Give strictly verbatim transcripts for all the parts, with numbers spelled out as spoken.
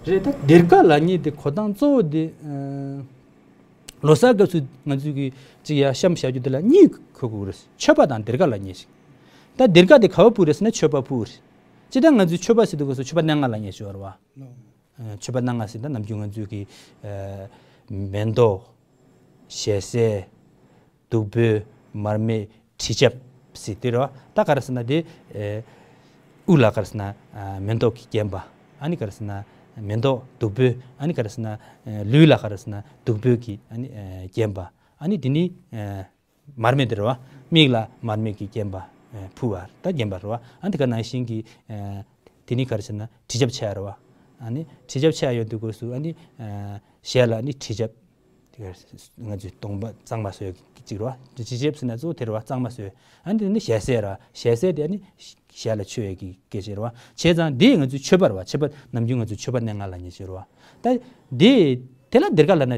རེད། ད་སྡེར་ཁ་ལབ་མཁན་དེ་གོ་སྟངས་གཙོ་བོ་དེ། ལོ་གསར་སྐབས་སུ་ང་ཚོས་ཀྱི་ཅིག་ཡར་ཤམ་བཞག་རྒྱུ་དེ་ལ་གཉིས་འཁོད་དགོས་རེད། མཆོད་པ་དང་སྡེར་ཁ་ལབ་མཁན་ཞིག་ད་སྡེར་ཁ་དེ་ག་པར་ཕུལ་རེད་ཟེར་ན་མཆོད་པ་ཕུལ་རེད། སྤྱིར་བཏང་ང་ཚོས་མཆོད་པ་ཟེར་དུས་སྐབས་སུ་མཆོད་པ་སྣ་ལྔ་ལབ་མཁན་ཞིག་ཡོད་རེད་བ། མཆོད་པ་སྣ་ལྔ་ཟེར་ད་ནམ་རྒྱུན་ང་ཚོས་ཀྱི་མེ་ཏོག་ཞལ་ཟས། བདུག་སྤོས། མར་མེ། དྲི་ཆབ་ཟེར་དེ་རེད་བ། ད་ག་རེ་ཟེར་ན་དེ། དབུ་ལ་ག་རེ་ཟེར་ན། མེ་ཏོག་གིས་བརྒྱན་པ། ཨ་ནི་ག་རེ་ཟེར་ན། མེ་ཏོག་བདུག་སྤོས། ཨ་ནི་ག་རེ་ཟེར་ན། ལུས་ལ་ག་རེ་ཟེར་ན་བདུག་སྤོས་ཀྱིས་ཨ་ནི་བརྒྱན་པ། ཨ་ནི་དེ་ནི། མར་མེ་དེ་རེད་བ། མིག་ལ་མར་མེ་གིས་བརྒྱན་པ། ཕུལ་བ་ད་བརྒྱན་པ་རེད་བ། ཨ་ནི་དེ་ག་ནང་བཞིན་གྱི། དེ་ནི་ག་རེ་ཟེར་ན་དྲི་ཆབ་ཕྱེ་ཡ་རེད་བ། ཨ་ནི་དྲི་ཆབ་ཕྱེ་ཡ་ཡོང་དུས་སྐབས་སུ་ཨ་ནི། ཞལ་ལ་ཨ་ནི་དྲི་ཆབ། དེ་ག་ང་ཚོས་གདོང་པ་གཙང་མ་བཟོ་ཡ་གི་གཅིག་རེད་བ། དྲི་ཆབ་ཟེར་ན་གཙོ་བོ་དེ་རེད་བ། གཙང་མ་བཟོ་ཡ། ཨ་ནི་དེ་ནི་ཞལ་ཟས་ར། ཞལ་ཟས་དེ་ཨ་ནི་ཞལ་ལ་མཆོད་ཡ་གི་སྐད་ཆ་རེད་བ། བྱས་ཙང་དེ་ང་ཚོའི་མཆོད་པ་རེད་བ། མཆོད་པ་ནམ་རྒྱུན་ང་ཚོའི་མཆོད་པ་སྣ་ལྔ་ལབ་མཁན་ཞིག་རེད་བ། ད་དེ་དེ་ལ་སྡེར་ཁ་ལབ་ན་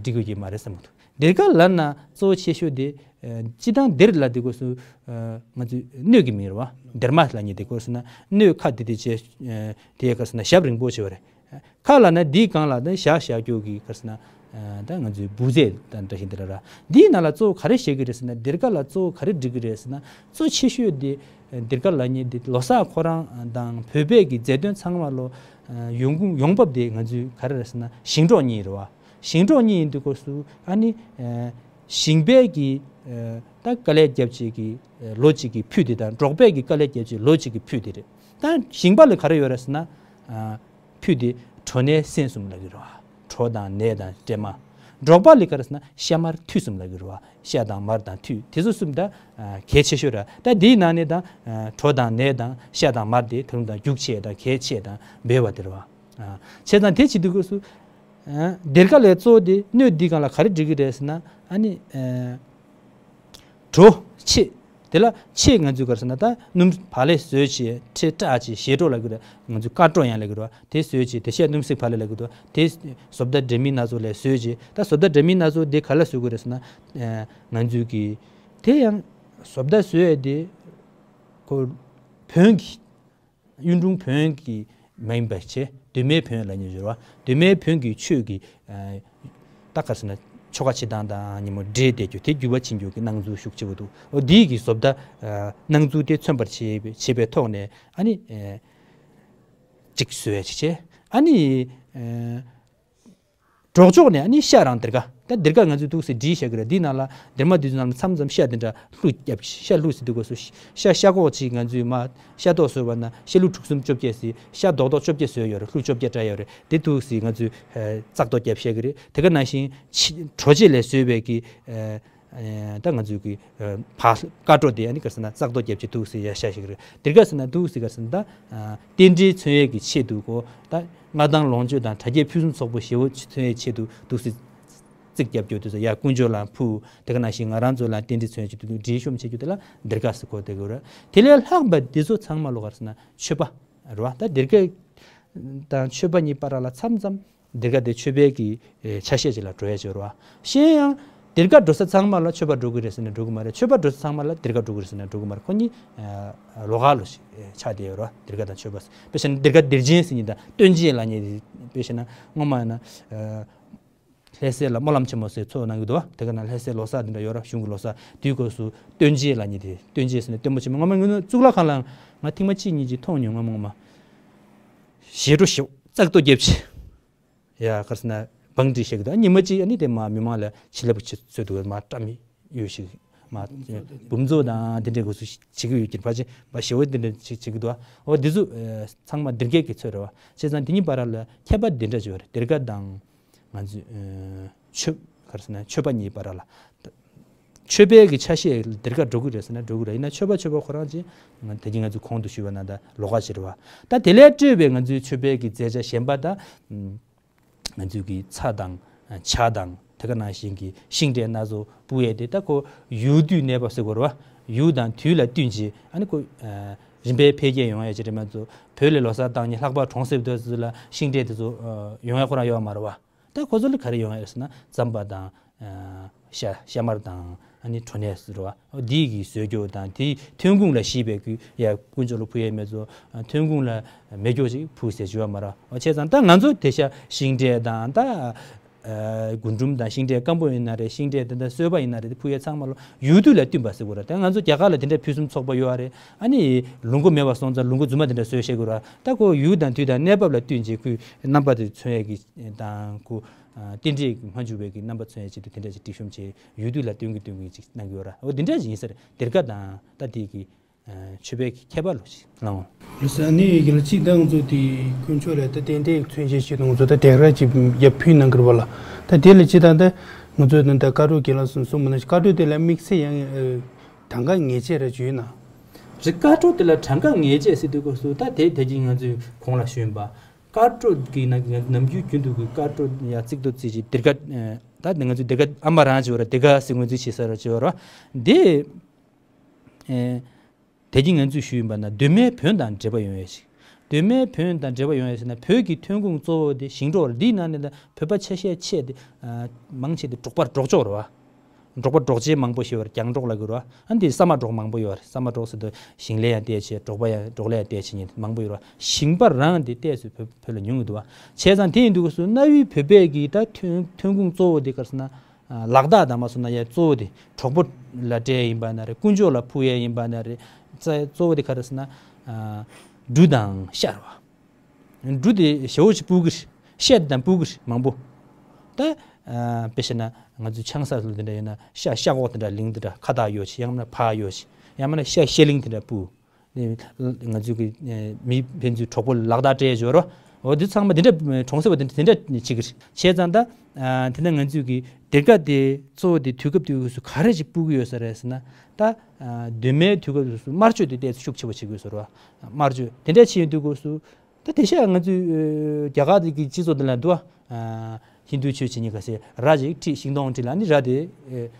འགྲིག་གི་མ་རེད་བསམ་གི་འདུག་སྡེར་ཁ་ལབ་ན་གཙོ་བོ་ཆེ་ཤོས་དེ། སྤྱིར་བཏང་སྡེར་ལབ་དུས་སྐབས་སུ། ང་ཚོའི་སྣོད་ཀྱི་མིང་རེད་བ། སྡེར་མ་ལབ་མཁན་དེ་སྐབས་སུ་ན་སྣོད་ཁ་དེ་དེ་བྱས། དེ་ག་རེ་ཟེར་ན་ཞབས་རིང་པོ་བྱས་པ་རེད། ཁ་ལབ་ན་འདིའི་སྒང་ལ་ད་ཞག་ཞག་སྐྱོ་གི་ག་རེ་ཟེར་ན། ད་ང་ཚོའི་འབུ་རྫས་དང་འདྲ་བཞིན་དེ་ལ་ར། འདིའི་ནང་ལ་གཙོ་བོ་ག་རེ་བཤད་ཀྱི་རེད་ཟེར་ན། སྡེར་ཁ་ལ་གཙོ་བོ་ག་རེ་འགྲིག་གི་རེད་ཟེར་ན། གཙོ་ཆེ་ཤོས་དེ་སྡེར་ཁ་ལབ་མཁན་དེ་ལོ་གསར་ཁོ་རང་དང་བོད་པའི་གི་རྫས་དོན་ཚང་མ་ལོ། ཡོང་ཁུངས་ཡོང་འབབ་དེ་ང་ཚོའི་ག་རེ་རེད་ཟེར་ན་ཞིང་འབྲོག་གཉིས་རེད་བ། ཞིང་འབྲོག་གཉིས་ཡིན་དུས་སྐབས་སུ་ཨ་ནི། ཞིང་པའི་གི། ད་དཀའ་ལས་བརྒྱབ་བྱས་ཀྱི་ལོ་གཅིག་གི་ཕུད་དེ་དང་འབྲོག་པའི་གི་དཀའ་ལས་བརྒྱབ་བྱས་ལོ་གཅིག་གི་ཕུད་དེ་རེད། ད་ཞིང་པ་ལ་ག་རེ་ཡོད་རེད་ཟེར་ན། ཕུད་དེ་གྲོ་ནས་སྲན་གསུམ་ལབ་ཀྱི་རེད་བ། གྲོ་དང་ནས་དང་སྲན་མ། འབྲོག་པ་ལ་ག་རེ་ཟེར་ན་ཤ་མར་ཐུད་གསུམ་ལབ་ཀྱི་རེད་བ། ཤ་དང་མར་དང་ཐུད་དེ་ཚོ་གསུམ་ད་གལ་ཆེ་ཤོས་རེད། ད་དེའི་ནང་ནས་ད་གྲོ་དང་ནས་དང་ཤ་དང་མར་དེ་ད་རུང་ད་རྒྱུག་ཆེ་དང་གལ་ཆེ་དང་འབེལ་བ་དེ་རེད་བ། བྱས་ཙང་དེ་བྱེད་དུས་སྐབས་སུ། སྡེར་ཁ་ལས་གཙོ་བོ་དེ་སྣོད་འདིའི་སྒང་ལ་ག་རེ་འགྲིག་གི་རེད་ཟེར་ན་ཨ་ནི། གྲོ། ཕྱེ། དེ་ལ་ཕྱེ་ང་ཚོས་ག་རེ་ཟེར་ན་ད་སྣུམ་བག་ལེབ་བཟོས་བྱས་ཁྲེ་བཀྲ་བྱས་ཞེ་གྲོ་ལབ་ཀྱི་རེད། ང་ཚོས་ཀ་གྲོ་ཡང་ལབ་ཀྱི་རེད། དེ་བཟོས་བྱས་དེ་བྱས་སྣུམ་སྲིན་བག་ལེབ་ལབ་ཀྱི་འདུག་དེ་བཟོ་ལྟ་འདྲ་མིན་སྣ་ཚོགས་ལས་བཟོས་བྱས། ད་བཟོ་ལྟ་འདྲ་མིན་སྣ་ཚོགས་དེ་ག་ལ་བཟོ་དགོས་རེད་ཟེར་ན། ང་ཚོས་ཀྱི་དེ་ཡང་བཟོ་ལྟ་བཟོས་ཡས་དེ་ཁོ་བོན་གྱི། གཡུང་དྲུང་བོན་གྱི་མ་ཡིན་པ་བྱས་གདོད་མའི་བོན་ལབ་མཁན་ཡོད་རེད་བ། གདོད་མའི་བོན་གྱི་ཆོས་ཀྱི། ད་ག་རེ་ཟེར་ན། ཆོ་ག་བྱེད་སྟངས་དང་ཉིན་མོ་འདྲེས་བསྡད་རྒྱུ་དེ་འགྱུར་བ་ཕྱིན་རྒྱུ་གི་སྣང་ཚུལ་ཤུགས་ཆེ་པོ་འདུག་འོ་འདིའི་གི་བཟོ་ལྟ། སྣང་ཚུལ་དེ་མཚོན་པར་བྱེད་བྱེད་པའི་ཐོག་ནས་ཨ་ནི། གཅིག་བཟོས་ཡ་བྱེད་བྱས་ཨ་ནི། འབྲོག་ཕྱོགས་ནས་ཨ་ནི་ཤ་རང་སྡེར་ཁ། ད་སྡེར་ཁ་ང་ཚོས་འདུག་སེ་བསྒྲིལ་བཞག་གི་རེད། འདི་ནང་ལ་སྡེར་མ་འདི་ཚོ་ནང་ལ་མཚམས་མཚམས་ཤ་འདི་འདྲ་བླུགས་བརྒྱབ། ཤ་བླུགས་ཟེར་དུས་སྐབས་སུ་ཤ་ཤ་ཤ་ཁོག་ཅིག་ང་ཚོས་མ་ཤ་ཏོག་བཟོས་པ་ན་ཤ་ལུག་དྲུག་གསུམ་བཅོ་བརྒྱད་ཟེར། ཤ་རྡོག་རྡོག་བཅོ་བརྒྱད་བཟོས་ཡོད་རེད། ལུག་བཅོ་བརྒྱད་འདྲ་ཡོད་རེད། དེ་འདུག་སེ་ང་ཚོས་བཙག་གཏོར་བརྒྱབ་བཞག་གི་རེད། དེ་ག་ནང་བཞིན་ཕྱེ་གྲོ་ཕྱེ་ལས་བཟོས་པའི་གི། ད་ང་ཚོས་ཀྱི་ཕ་ཀ་གྲོ་དེ་ཨ་ནི་ག་རེ་ཟེར་ན་བཙག་གཏོར་བརྒྱབ་བྱས་འདུག་སེ་ཡ་ཤ་ཞིག་རེད། དེ་ག་ཟེར་ན་འདུག་སེ་ག་རེ་ཟེར་ན་ད། རྟེན་འབྲེལ་མཚོན་ཡས་ཀྱི་ཆེད་དུ་གོ། ད་མངའ་ཐང་ལོངས་སྤྱོད་དང་གྲ་རྒྱས་ཕུན་སུམ་ཚོགས་པོ་ཞེ་པོ་མཚོན་ཡས་ཆེད་དུ་འདུག་སེ་རྩིག་བརྒྱབ་རྒྱུ་དེ་ཚོ་ཡ་དཀོན་མཆོག་ལ་ཕུལ། དེ་ག་ནང་བཞིན་ང་རང་ཚོ་ལ་རྟེན་འབྲེལ་མཚོན་ཡས་ཆེད་དུ་འདུག་འབྲེལ་ཤོམ་བྱེད་རྒྱུ་དེ་ལ་སྡེར་ཁ་ཟེར་གོ་དེ་གོ་རེད། དེ་ལས་ལྷག་པ་འདི་ཚོ་ཚང་མ་ལོ་ག་རེ་ཟེར་ན་མཆོད་པ་རེད་བ། ད་སྡེར་ཁ་དང་མཆོད་པ་གཉིས་བར་ལ་མཚམས་མཚམས། སྡེར་ཁ་དེ་མཆོད་པའི་གི་ཆ་ཤས་ཅིག་ལ་འགྲོ་ཡ་ཅིག་ཡོད་རེད་བ། གཞན་ཡང་སྡེར་ཁ་འགྲོ་ས་ཚང་མ་ལ་མཆོད་པ་འགྲོ་གི་རེད་ཟེར་ན་འགྲོ་གི་མ་རེད། མཆོད་པ་འགྲོ་ས་ཚང་མ་ལ་སྡེར་ཁ་འགྲོ་གི་རེད་ཟེར་ན་འགྲོ་གི་མ་རེད། ཁོ་གཉིས་ལོགས་ཀ་ལོ་ཞིག་ཆགས་བསྡད་ཡོད་རེད་བ། སྡེར་ཁ་དང་མཆོད་པ། དཔེ་བྱས་ན་སྡེར་ཁ་སྡེར་ཆེན་ཟེར་མཁན་དང་སྟོན་ཆེན་ལབ་མཁན་དེ་དཔེ་བྱས་ན་སྔོན་མ་ཡིན་ན། ལྷ་སའི་ལ་སྨོན་ལམ་ཆེན་མོ་ཟེར་ཚོགས་གནང་གི་འདུག་བ། དེ་ག་ན་ལྷ་སའི་ལོ་གསར་དེ་འདྲ་ཡོད་ར། གཞུང་གི་ལོ་གསར་དེའི་སྐབས་སུ་སྟོན་ཆེན་ལབ་མཁན་དེ། སྟོན་ཆེན་ཟེར་ན་སྟོན་པ་ཆེན་མོ། སྔོན་མ་ངོས་ནས་གཙུག་ལག་ཁང་ལ་ང་ཐེངས་མ་གཅིག་གཉིས་ཅིག་མཐོང་མྱོང་། སྔོན་མ་སྔོན་མ་ཞེ་དྲག་ཞེ་པོ་བཙག་གཏོར་བརྒྱབ་བྱས། ཡ་ག་རེ་ཟེར་ན་བང་སྒྲིག་བྱེད་ཀྱི་འདུག་ཉི་མ་གཅིག་ཨ་ནི་དེ་མ་མི་མང་ལ་ཕྱི་ལབ་ཚོད་འདུག་མ་བཀྲམ་ཡོད་ཞིག་མ་འབུམ་ཚོགས་དང་དེ་འདྲའི་སྐབས་སུ་བྱེད་ཀྱི་ཡོད་ཀྱི་ཕལ་ཆེར་མ་ཞེ་པོ་དེ་འདྲ་ཞིག་བྱེད་ཀྱི་འདུག་འོ་འདི་ཚོ་ཚང་མ་སྡེར་ཁའི་གི་ཚོད་རེད་བ། བྱས་ཙང་དེ་གཉིས་བར་ལ་ཁྱད་པར་འདི་འདྲ་ཅིག་ཡོད་རེད། སྡེར་ཁ་དང་། ང་ཚོས། མཆོད། ག་རེ་ཟེར་ན་མཆོད་པ་གཉིས་བར་ལ། མཆོད་པའི་གི་ཆ་ཤས་སྡེར་ཁ་འགྲོ་གི་རེད་ཟེར་ན་འགྲོ་གི་རེད། ཡིན་ན་མཆོད་པ་མཆོད་པ་ཁོ་རང་ཅིག་ང་དེ་གིན་ང་ཚོས་གོང་དུ་ཞུས་པ་ནང་ལྟར་ལོགས་ཀ་ཅིག་རེད་བ། ད་དེ་ལས་སྤྲོས་པའི་ང་ཚོའི་མཆོད་པའི་གི་རྫས་ཆ་གཞན་པ་ད། ང་ཚོས་གི་ཚྭ་དང་། ཇ་དང་། དེ་ག་ནང་བཞིན་གི་ཤིང་འབྲས་སྣ་ཚོགས་སྤུ་ཡས་དེ་ད་ཁོ་ཡུལ་དུས་གནས་པ་ཟེར་དགོས་རེད་བ། ཡུལ་དང་དུས་ལ་བསྟུན་བྱས་ཨ་ནི་ཁོ། རིམ་པས་འཕེལ་རྒྱས་ཡོང་ཡ་ཅིག་རེད། མ་གཏོགས་བོད་ལ་ལོ་གསར་བཏང་ནས་ལྷག་པར་གྲོང་གསེབ་དེ་ཚོ་ལ་ཤིང་འབྲས་དེ་ཚོ་ཡོང་ཡ་ཁོ་རང་ཡོད་མ་རེད་བ། ད་ཁོ་ཚོ་ལ་ག་རེ་ཡོང་ཡོད་ཟེར་ན་རྩམ་པ་དང་། ཤ་ཤ་མར་དང་ ཨ་ནི་གྲོ་ནས་ཟེར་བ། འདི་གི་བཟོས་རྒྱུ་དང་དེའི་ཐོན་ཁུངས་ལ་གཞིགས་པའི་གི་ཡ་དཀོན་མཆོག་ལ་ཕུལ་ཡས་མེད་ཚོ། ཐོན་ཁུངས་ལ་མེད་རྒྱུ་ཅིག་ཕུལ་ཟེར་བྱས་པ་མ་རེད། བྱས་ཙང་ད་ང་ཚོ་དེང་སང་ཤིང་འབྲས་དང་ད། ཨ། རྒུན་འབྲུམ་དང་ཤིང་འབྲས་སྐམ་པོ་ཡིན་ན་རེད། ཤིང་འབྲས་དེ་འདྲ་སོས་པ་ཡིན་ན་རེད། དེ་ཕུལ་ཡས་ཚང་མ་ལོ་ཡུལ་དུས་ལ་བསྟུན་པ་ཟེར་དགོས་རེད། ད་ང་ཚོ་རྒྱ་གར་ལ་དེ་འདྲ་ཕུན་སུམ་ཚོགས་པ་ཡོད་རེད། ཨ་ནི་ལུང་པ་མེད་པ་སོང་ཙང་ལུང་པ་རྫུན་མ་དེ་འདྲ་བཟོས་བཤད་དགོས་རེད། ད་ཁོ་ཡུལ་དང་དུས་དང་གནས་བབ་ལ་བསྟུན་བྱས་ཁོས་རྣམ་པ་དེ་མཚོན་ཡས་ཀྱི་དང་ཁོ། ཨ། རྟེན་འབྲེལ་གྱི་མ་འཇུག་པའི་གི་རྣམ་པ་མཚོན་ཡས་ཆེད་དུ་དེ་འདྲ་ཞིག་སྒྲིག་གཤོམ་བྱས་ཡུལ་དུས་ལ་བསྟུན་གྱི་བསྟུན་གྱི་ཅིག་གནང་གི་ཡོད་རེད། འོ་དེ་འདྲ་ཞིག་ཡིན་ས་རེད། སྡེར་ཁ་དང་ད་དེ་གི། ཨ། མཆོད་པའི་ཁྱད་པར་ལོ་ཞིག་ལའང་། ལགས་སོ། ཨ་ནི་ཡི་གེ་ལ་གཅིག་ད་ང་ཚོ་དེ་དཀོན་མཆོག་ལ་ད་རྟེན་འབྲེལ་མཚོན་བྱེད་ཞིག་ང་ཚོ་ད་དེ་ར་ཅིག་ཡར་ཕུལ་གནང་གི་རེད་པ་ལགས། ད་དེ་ལ་གཅིག་ད་ད་ང་ཚོ་ད་ད་དཀར་སྒྲོག་རྒན་ལགས་གསུངས་གསུངས་པ་ནང་བཞིན་དཀར་སྒྲོག་དེ་ལ་དམིགས་བསལ་ཡང་གྲངས་ཀ་ངེས་ཅན་ར་ཅིག་ཡོད་ན། རེད། དཀར་སྒྲོག་དེ་ལ་གྲངས་ཀ་ངེས་ཅན་ཟེར་དུས་སྐབས་སུ་ད་དེ་དེ་གི་ང་ཚོས་གོང་ལ་ཞུས་པ། དཀར་སྒྲོག་གི་ནང་གི་ང་ཚོ་ནམ་རྒྱུན་རྒྱུན་དུ་གི་དཀར་སྒྲོག་ཡ་གཙིགས་ཏོ་རྩིས་ཀྱི་སྡེར་ཁ། ད་ང་ཚོ་སྡེར་ཁ་ཨ་མ་རང་ཅིག་ཡོད་ར། སྡེར་ཁ་ཟེར་ངོས་འཛིན་བྱེད་ས་ར་ཅིག་ཡོད་ར། དེ། ཨེ། དེ་གི་ང་ཚོས་ཞུས་ཡིན་པ་ན་གདོད་མའི་བོན་དང་འབྲེལ་བ་ཡོང་ཡས་ཤིག་གདོད་མའི་བོན་དང་འབྲེལ་བ་ཡོང་ཡས་ཟེར་ན་བོད་ཀྱི་ཐོན་ཁུངས་གཙོ་བོ་དེ་ཞིང་འབྲོག་རེད། འདིའི་ནང་ནས་ད་བོད་པ་ཆ་ཤས་ཆེ་དེ། ཨ། མང་ཆེ་དེ་འབྲོག་པ་འབྲོག་ཕྱོགས་རེད་པ། འབྲོག་པ་འབྲོག་ཆས་མང་པོ་ཞིག་ཡོད་རེད། རྒྱང་འབྲོག་ལབ་ཀྱི་རེད་པ། ཨ་འདི་ས་མ་འབྲོག་མང་པོ་ཡོད་རེད། ས་མ་འབྲོག་ཟེར་དུས་ཞིང་ལས་ཡང་བལྟས་བྱས། འབྲོག་པ་ཡང་འབྲོག་ལས་ཡང་བལྟས་བྱས་ཉིན་མང་པོ་ཡོད་རེད་པ། ཞིང་པ་རང་དེ་ཏོག་ཙམ་བོད་བོད་ལ་ཉུང་གི་འདུག་པ། བྱས་ཙང་དེ་ཡིན་དུས་སྐབས་སུ་གནའ་བོའི་བོད་པའི་གི་ད་ཐོན་ཐོན་ཁུངས་གཙོ་བོ་དེ་ག་རེ་ཟེར་ན། ཨ། ལག་རྟགས་དང་མ་སོང་ན་ཡང་གཙོ་བོ་དེ་གྲོགས་པོ་ལ་སྤྲད་ཡིན་པ་ན་རེད། དཀོན་མཆོག་ལ་ཕུལ་ཡས་ཡིན་པ་ན་རེད། རྩ་གཙོ་བོ་དེ་ག་རེ་ཟེར་ན། ཨ། འབྲུ་དང་ཤ་རེད་པ། འབྲུ་དེ་ཞེ་པོ་ཅིག་སྤུ་གུ་རེད། ཤ་དེ་དང་སྤུ་གུ་རེད་མང་པོ། ད། ཨ། དཔེ་བཤད་ན་ང་ཚོ་ཆང་ས་ལ་དེ་འདྲ་ཡོད་ན་ཤ་ཤ་ཁོག་དེ་འདྲ་ལིང་དེ་འདྲ་ཁ་བཏགས་ཡོད་ཅིག་ཡང་མིན་ན་ཕག་ཡོད་ཅིག་ཡང་མིན་ན་ཤ་ཤ་ལིང་དེ་འདྲ་སྤུ། ང་ཚོའི་གི་མི་ཕན་ཚུན་གྲོགས་པོ་ལ་ལག་རྟགས་སྤྲད་ཡོད་རེད་པ། འོ་འདི་ཚང་མ་འདི་འདྲ་གྲོང་གསེབ་པ་འདི་འདྲ་འདི་འདྲ་བྱེད་ཀྱི་རེད། བྱས་ཙང་ད། ཨ། དེ་ནས་ང་ཚོའི་གི་སྡེར་ཁ་དེ་གཙོ་བོ་དེ་དུས་སྐབས་དུས་སྐབས་སུ་ག་རེ་ཅིག་སྤུ་གུ་ཡོད་ས་རེད་ཟེར་ན། ད། ཨ། གདོད་མའི་དུས་སྐབས་སུ་དམར་མཆོད་དེ་ཏོག་ཙམ་ཤུགས་ཆེ་བ་བྱེད་ཀྱི་ཡོད་ས་རེད་པ། དམར་མཆོད་དེ་འདྲ་བྱེད་ཡོང་དུས་སྐབས་སུ། ད་དེང་སང་ང་ཚོའི་རྒྱ་གར་གྱི་སྤྱི་ཚོགས་འདི་ལ་འདུག་པ། ཨ། ཧིན་རྡུ་ཆོས་བྱེད་མཁན་ག་ཚོད་ར་ཅིག་ཁྲི་ཤིང་སྡོང་ཁྲི་ལ་ནི་ར་དེ། ཨེ།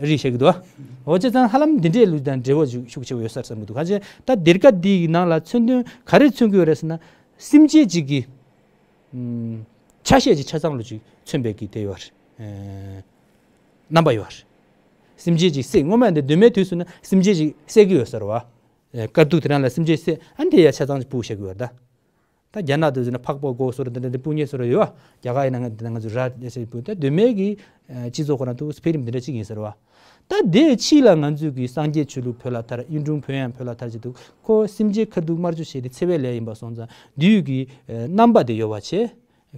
རིགས་བཤད་ཀྱི་འདུག་པ། འོ་བྱས་ཙང་ཧ་ལམ་འདི་འདྲའི་ལུགས་དང་འབྲེལ་བ་ཞིག་ཤུགས་ཆེ་བ་ཡོད་ས་རེད་བསམ་གྱི་འདུག་གང་ཅི་ད་སྡེར་ཁ་འདིའི་ནང་ལ་མཚོན་དོན་ག་རེ་མཚོན་གྱི་ཡོད་རེད་ཟེར་ན། སེམས་ཅན་ཅིག་གི་ཨམ། ཆ་ཤས་ཅིག་ཆ་ཚང་ལོ་ཅིག་མཚོན་པའི་གི་དེ་ཡོད་རེད། ཨེ། རྣམ་པ་ཡོད་རེད། སེམས་ཅན་ཅིག་བསད། སྔོན་མ་འདི་གདོད་མའི་དུས་སུ་ན་སེམས་ཅན་ཅིག་བསད་ཀྱི་ཡོད་ས་རེད་པ། ཨེ། དཀའ་སྡུག་དེ་རང་ལ་སེམས་ཅན་བསད། ཨ་འདི་ཡ་ཆ་ཚང་ཅིག་སྤུ་བཤད་ཀྱི་ཡོད་རེད་ད། ད་རྒྱ་ནག་ཏུ་ཟེར་ན་ཕག་པ་སྒོ་ཟེར་དེ་འདྲ་འདི་སྤུ་ཉེ་ཟེར་ཡོད་པ། རྒྱ་གར་ཡིན་ན་ང་འདི་ན་ང་ཚོ་ར་ཟེར་སྤུ། ད་གདོད་མའི་གི་སྤྱི་ཚོགས་ཁོ་རང་ཏུ་འཕེལ་རིམ་འདི་འདྲ་ཅིག་ཡིན་ཟེར་བ། ད་དེའི་ཕྱིས་ལ་ང་ཚོས་གི་སངས་རྒྱས་ཆོས་ལུགས་བོད་ལ་དར། གཡུང་དྲུང་བོན་ཡང་བོད་ལ་དར་བྱེད་དུས་ཁོ་སེམས་ཅན་ཁ་ཐུག་དམར་མཆོད་བྱས་ཏེ་འཚེ་བའི་ལས་ཡིན་པ་སོང་ཙང་དུས་ཀྱི་རྣམ་པ་དེ་ཡོད་པ་བྱས།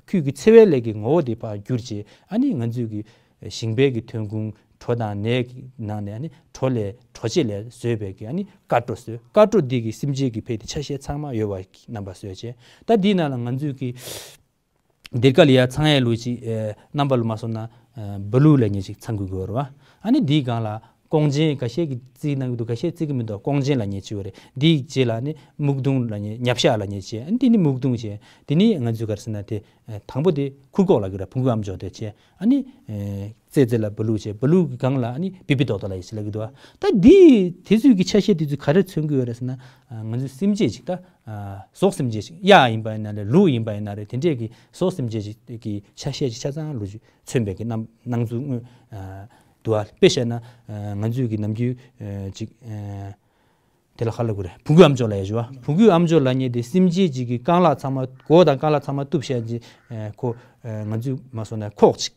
ཁོས་ཀྱི་འཚེ་བའི་ལས་ཀྱི་ངོ་བོ་དེ་ཕར་བསྒྱུར་བྱས། ཨ་ནི་ང་ཚོས་ཀྱི་ཞིང་པའི་གི་ཐོན་ཁུངས་གྲོ་དང་ནས་ཀྱི་ནང་ནས་ཨ་ནི་གྲོ་ལས་གྲོ་ཕྱེ་ལས་བཟོས་པའི་གི་ཨ་ནི་དཀར་སྒྲོག་བཟོས། དཀར་སྒྲོག་འདི་གི་སེམས་ཅན་གྱི་ཕལ་ཏེ་ཆ་ཤས་ཚང་མ་ཡོད་པ་གི་རྣམ་པ་བཟོས་བྱས། ད་འདིའི་ནང་ལ་ང་ཚོས་ཀྱི་སྡེར་ཁ་ལ་ཡ་ཚང་ཡས་ལུགས་ཅིག་ཨེ། རྣམ་པ་ལ་མ་སོང་ན་ཨེ། བ་ལུ་ལབ་མཁན་ཅིག་ཚང་དགོས་ཀྱི་ཡོད་རེད་པ། ཨ་ནི་འདིའི་སྒང་ལ་ཀོང་ཇེ་འགའ་ཤས་ཀྱིས་བརྩི་གནང་གི་འདུག་ག་ཤས་བརྩི་གི་མི་འདུག་ཀོང་ཇེ་ལབ་མཁན་ཅིག་ཡོད་རེད། འདིའི་རྗེས་ལ་ནི་སྨུག་རྡུང་ལབ་མཁན། ཉ་བཤའ་ལབ་མཁན་བྱས། ཨ་ནི་འདི་ནི་སྨུག་རྡུང་བྱས། འདི་ནི་ང་ཚོས་ག་རེ་ཟེར་ན་དེ་ཨེ། དང་པོ་དེ་ཁུར་ཁོག་ལབ་ཀྱི་རེད། བོང་གུའི་ཨ་མཆོག་དེ་བྱས། ཨ་ནི་ཨེ། རྩེ་རྩེ་ལ་བ་ལུ་བྱས། བ་ལུ་གི་སྒང་ལ་ཨ་ནི་པི་པི་ཏོག་ཏོ་ལབ་ཡས་ཅིག་ལབ་ཀྱི་འདུག་ད་འདི་དེ་ཚོའི་གི་ཆ་ཤས་དེ་ཚོས་ག་རེ་མཚོན་གྱི་ཡོད་རེད་ཟེར་ན། ཨ། ང་ཚོའི་སེམས་ཅན་ཅིག་ད། ཨ། ཟོག་སེམས་ཅན་ཅིག་གཡག་ཡིན་པ་ཡིན་ན་རེད། ལུག་ཡིན་པ་ཡིན་ན་རེད། དེ་འདྲས་ཀྱི་ཟོག་སེམས་ཅན་ཅིག་གི་ཆ་ཤས་ཅིག་ཆ་ཚང་ལོ་རྒྱུས་མཚོན་པའི་གི་རྣམ་སྣང་ཚུལ་དངོས། ཨ། འདུག་པ། དཔེ་བཤད་ན། ཨ། ང་ཚོའི་གི་ནམ་རྒྱུན། ཨ། ཅིག་ཨ། དེ་ལ་ག་རེ་ལབ་དགོས་རེད། བོང་གུའི་ཨ་མཆོག་ལབ་ཡས་ཅིག་ཡོད་པ། བོང་གུའི་ཨ་མཆོག་ལབ་མཁན་དེ་སེམས་ཅན་ཅིག་གི་རྐང་ལག་ཚང་མ། མགོ་དང་རྐང་ལག་ཚང་མ་གཏུབ་བཞག་ཅིག་ཨ། ཁོ། ཨ། ང་ཚོས་མ་སོང་ན་ཁོག་ཅིག་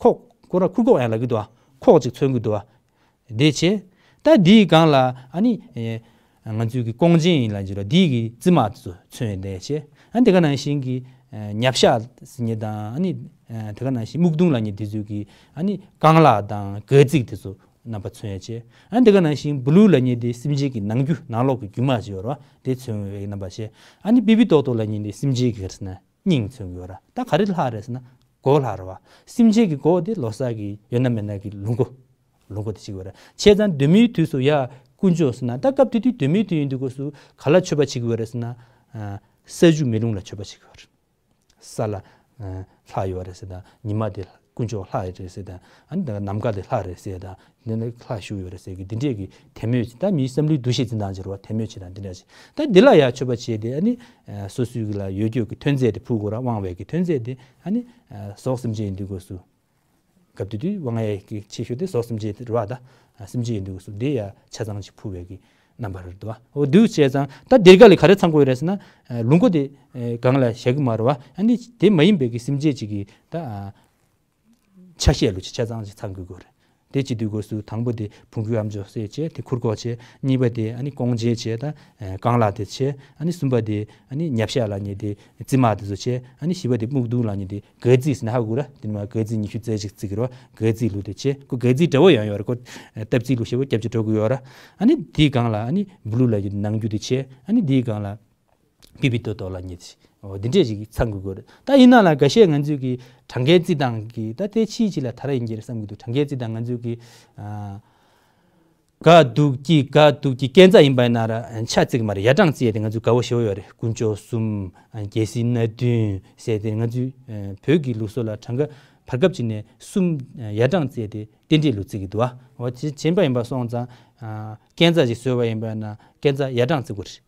ཁོག་ཁོ་རང་ཁུར་ཁོག་ཡང་ལབ་ཀྱི་འདུག་པ། ཁོག་ཅིག་མཚོན་གྱི་འདུག་པ། དེ་བྱས། ད་འདིའི་སྒང་ལ་ཨ་ནི། ཨེ། ང་ཚོའི་གི་ཀོང་ཇེ་ཡིན་ལབ་ཀྱི་རེད། འདིའི་གི་རྩིབ་མ་དེ་ཚོ་མཚོན་ཡས་དེ་བྱས། ཨ། དེ་ག་ནང་བཞིན་གྱི། ཨེ། ཉ་བཤའ་ཟེར་མཁན་དང་། ཨ་ནི། ཨེ། དེ་ག་ནང་བཞིན་སྨུག་རྡུང་ལབ་མཁན་དེ་ཚོའི་གི་ཨ་ནི་རྐང་ལག་དང་སྒལ་ཚིགས་དེ་ཚོ་རྣམ་པ་མཚོན་ཡས་བྱས། ཨ། དེ་ག་ནང་བཞིན་བ་ལུ་ལབ་མཁན་དེ་སེམས་ཅན་གྱི་ནང་རྒྱུ། ནང་ལོགས་ཀྱི་རྒྱུ་མ་ཅིག་ཡོད་རེད་པ། དེ་མཚོན་ཡས་རྣམ་པ་བྱས། ཨ་ནི་པི་པི་ཏོག་ཏོ་ལབ་མཁན་དེ་སེམས་ཅན་གྱི་ག་རེ་ཟེར་ན། སྙིང་མཚོན་གྱི་ཡོད་རེད། ད་ག་རེ་ལྷག་རེད་ཟེར་ན་མགོ་ལྷག་རེད་པ། སེམས་ཅན་གྱི་མགོ་དེ་ལོ་གསར་གྱི་ཡོད་ན་མེད་ན་གྱི་ལུག་མགོ། ལུག་མགོ་དེ་བྱེད་ཀྱི་ཡོད་རེད། བྱས་ཙང་གདོད་མའི་དུས་སུ་ཡ་དཀོན་མཆོག་ཟེར་ན། ད་སྐབས་དེ་དུས་གདོད་མའི་དུས་ཡིན་དུས་སྐབས་སུ་ག་ལ་མཆོད་པ་བྱེད་ཀྱི་ཡོད་རེད་ཟེར་ན། ཨ། ས་ཆུ་མེ་རླུང་ལ་མཆོད་པ་བྱེད་ཀྱི་ཡོད་རེད། ས་ལ། ཨ། ལྷ་ཡོད་རེད་ཟེར་དང་། ཉི་མ་དེ་དཀོན་མཆོག་ལྷ་རེད་ཟེར་དང་། ཨ་ནི་ད་ནམ་མཁའ་དེ་ལྷ་རེད་ཟེར་དང་། འདི་ནི་ལྷ་བཞུགས་ཡོད་རེད་ཟེར་གྱི་འདི་འདྲས་ཀྱི་དད་མོས་ཅིག་ད་མིའི་བསམ་བློའི་འདུ་ཤེས་འཛིན་སྟངས་ཅིག་རེད་པ། དད་མོས་བྱེད་སྟངས་འདི་འདྲ་ཅིག་ད་འདི་ལ་ཡ་མཆོད་པ་བྱས་ཏེ། ཨ་ནི། ཨ། སོ་སོའི་གི་ལ་ཡོད་རྒྱུ་གི་ཐོན་རྫས་དེ་ཕུལ་དགོས་རེད། དབང་བའི་གི་ཐོན་རྫས་དེ། ཨ་ནི། ཨ། ཟོག་སེམས་ཅན་ཡིན་དུས་སྐབས་སུ། སྐབས་དེ་དུས་དབང་ཡས་ཀྱི་ཆེ་ཤོས་དེ་ཟོག་སེམས་ཅན་རེད་བ། ད་སེམས་ཅན་ཡིན་དུས་སུ་དེ་ཡ་ཆ་ཚང་ཅིག་ཕུ་བའི་གི་རྣམ་པ་རེད་འདུག་བ། འོ་འདུག་བྱས་ཙང་ད་འདིར་ག་ལ་ག་རེ་ཚང་དགོས་རེད་ཟེར་ན། ལུང་སྒོ་དེ་གང་ལ་བཞག་གི་མ་རེད་བ། ཨ་ནི་དེ་མ་ཡིན་པའི་གི་སེམས་ཅན་ཅིག་གི་ད་ཆ་ཤས་ལུགས་ཅིག་ཆ་ཚང་ཅིག་ཚང་དགོས་ཀྱི་རེད། དེ་བྱེད་དུས་སྐབས་སུ་དང་པོ་དེ་བོང་གུའི་ཨ་མཆོག་བསད་བྱས་དེ་ཁུར་ཁོག་བྱས། གཉིས་པ་དེ་ཨ་ནི་ཀོང་རྒྱལ་བྱས། ད་རྐང་ལག་དེ་བྱས། ཨ་ནི་གསུམ་པ་དེ་ཨ་ནི་ཉབ་ཤ་ལབ་མཁན་དེ་རྩིབ་མ་དེ་ཚོ་བྱས། ཨ་ནི་བཞི་པ་དེ་སྨུག་རྡུང་ལབ་མཁན་དེ་སྒལ་ཚིགས་ཟེར་ན་ཧ་གོ་ར། དེ་ནས་མར་སྒལ་ཚིགས་ཉི་ཤུ་རྩ་གཅིག་བརྩི་གི་རེད་བ། སྒལ་ཚིགས་ལུགས་དེ་བྱས། ཁོ་སྒལ་ཚིགས་འདྲ་བོ་ཡང་ཡོད་རེད། ཁོ་སྟབས་ཚིགས་ལུགས་ཞེ་པོ་སྐྱབས་བཅོལ་འགྲོ་གི་ཡོད་ར། ཨ་ནི་དེའི་སྒང་ལ་ཨ་ནི་བུ་ལུ་ལབ་ཀྱི་ནང་རྒྱུ་དེ་བྱས། ཨ་ནི་དེའི་སྒང་ལ་པི་པི་ཏོ་ཏོ་ལབ་མཁན་དེ། འོ་འདི་འདྲས་ཅིག་ཚང་དགོས་ཀྱི་རེད། ད་ཡིན་ན་ལ་འགའ་ཤས་ང་ཚོས་ཀྱི་གྲངས་ཀའི་རྩིས་སྟངས་ཀྱི་ད་དེ་ཕྱིའི་ཅིག་ལ་དར་ཡིན་གྱི་རེད་བསམ་གྱི་འདུག་གྲངས་ཀའི་རྩིས་སྟངས་ང་ཚོས་ཀྱི་ཨ། ག་དུག་ཀྱི་ག་དུག་ཀྱི་སྐས་འཛེག་ཡིན་པ་ཡིན་ན་ར་ཆ་བརྩི་གི་མ་རེད། ཡ་གྲངས་བརྩི་ཡས་དེ་ང་ཚོས་དགའ་བོ་ཞེ་པོ་ཡོད་རེད། དཀོན་མཆོག་གསུམ། རྒྱལ་སྲིད་སྣ་བདུན་ཟེར་དེ་ང་ཚོའི་བོད་ཀྱི་ལུགས་སྲོལ་ལ་གྲངས་ཀ་བར་སྐབས་ཅིག་ནས་གསུམ་ཡ་གྲངས་བརྩི་ཡས་དེ་རྟེན་འབྲེལ་ལུགས་བརྩི་གི་འདུག་ཨ། འོ་དེ་བྱས་པ་ཡིན་པ་སོང་ཙང་སྐས་འཛེག་ཅིག་བཟོས་པ་ཡིན་པ་ཡིན་ན་སྐས་འཛེག་ཡ་གྲངས་བརྩི་དགོས་རེད།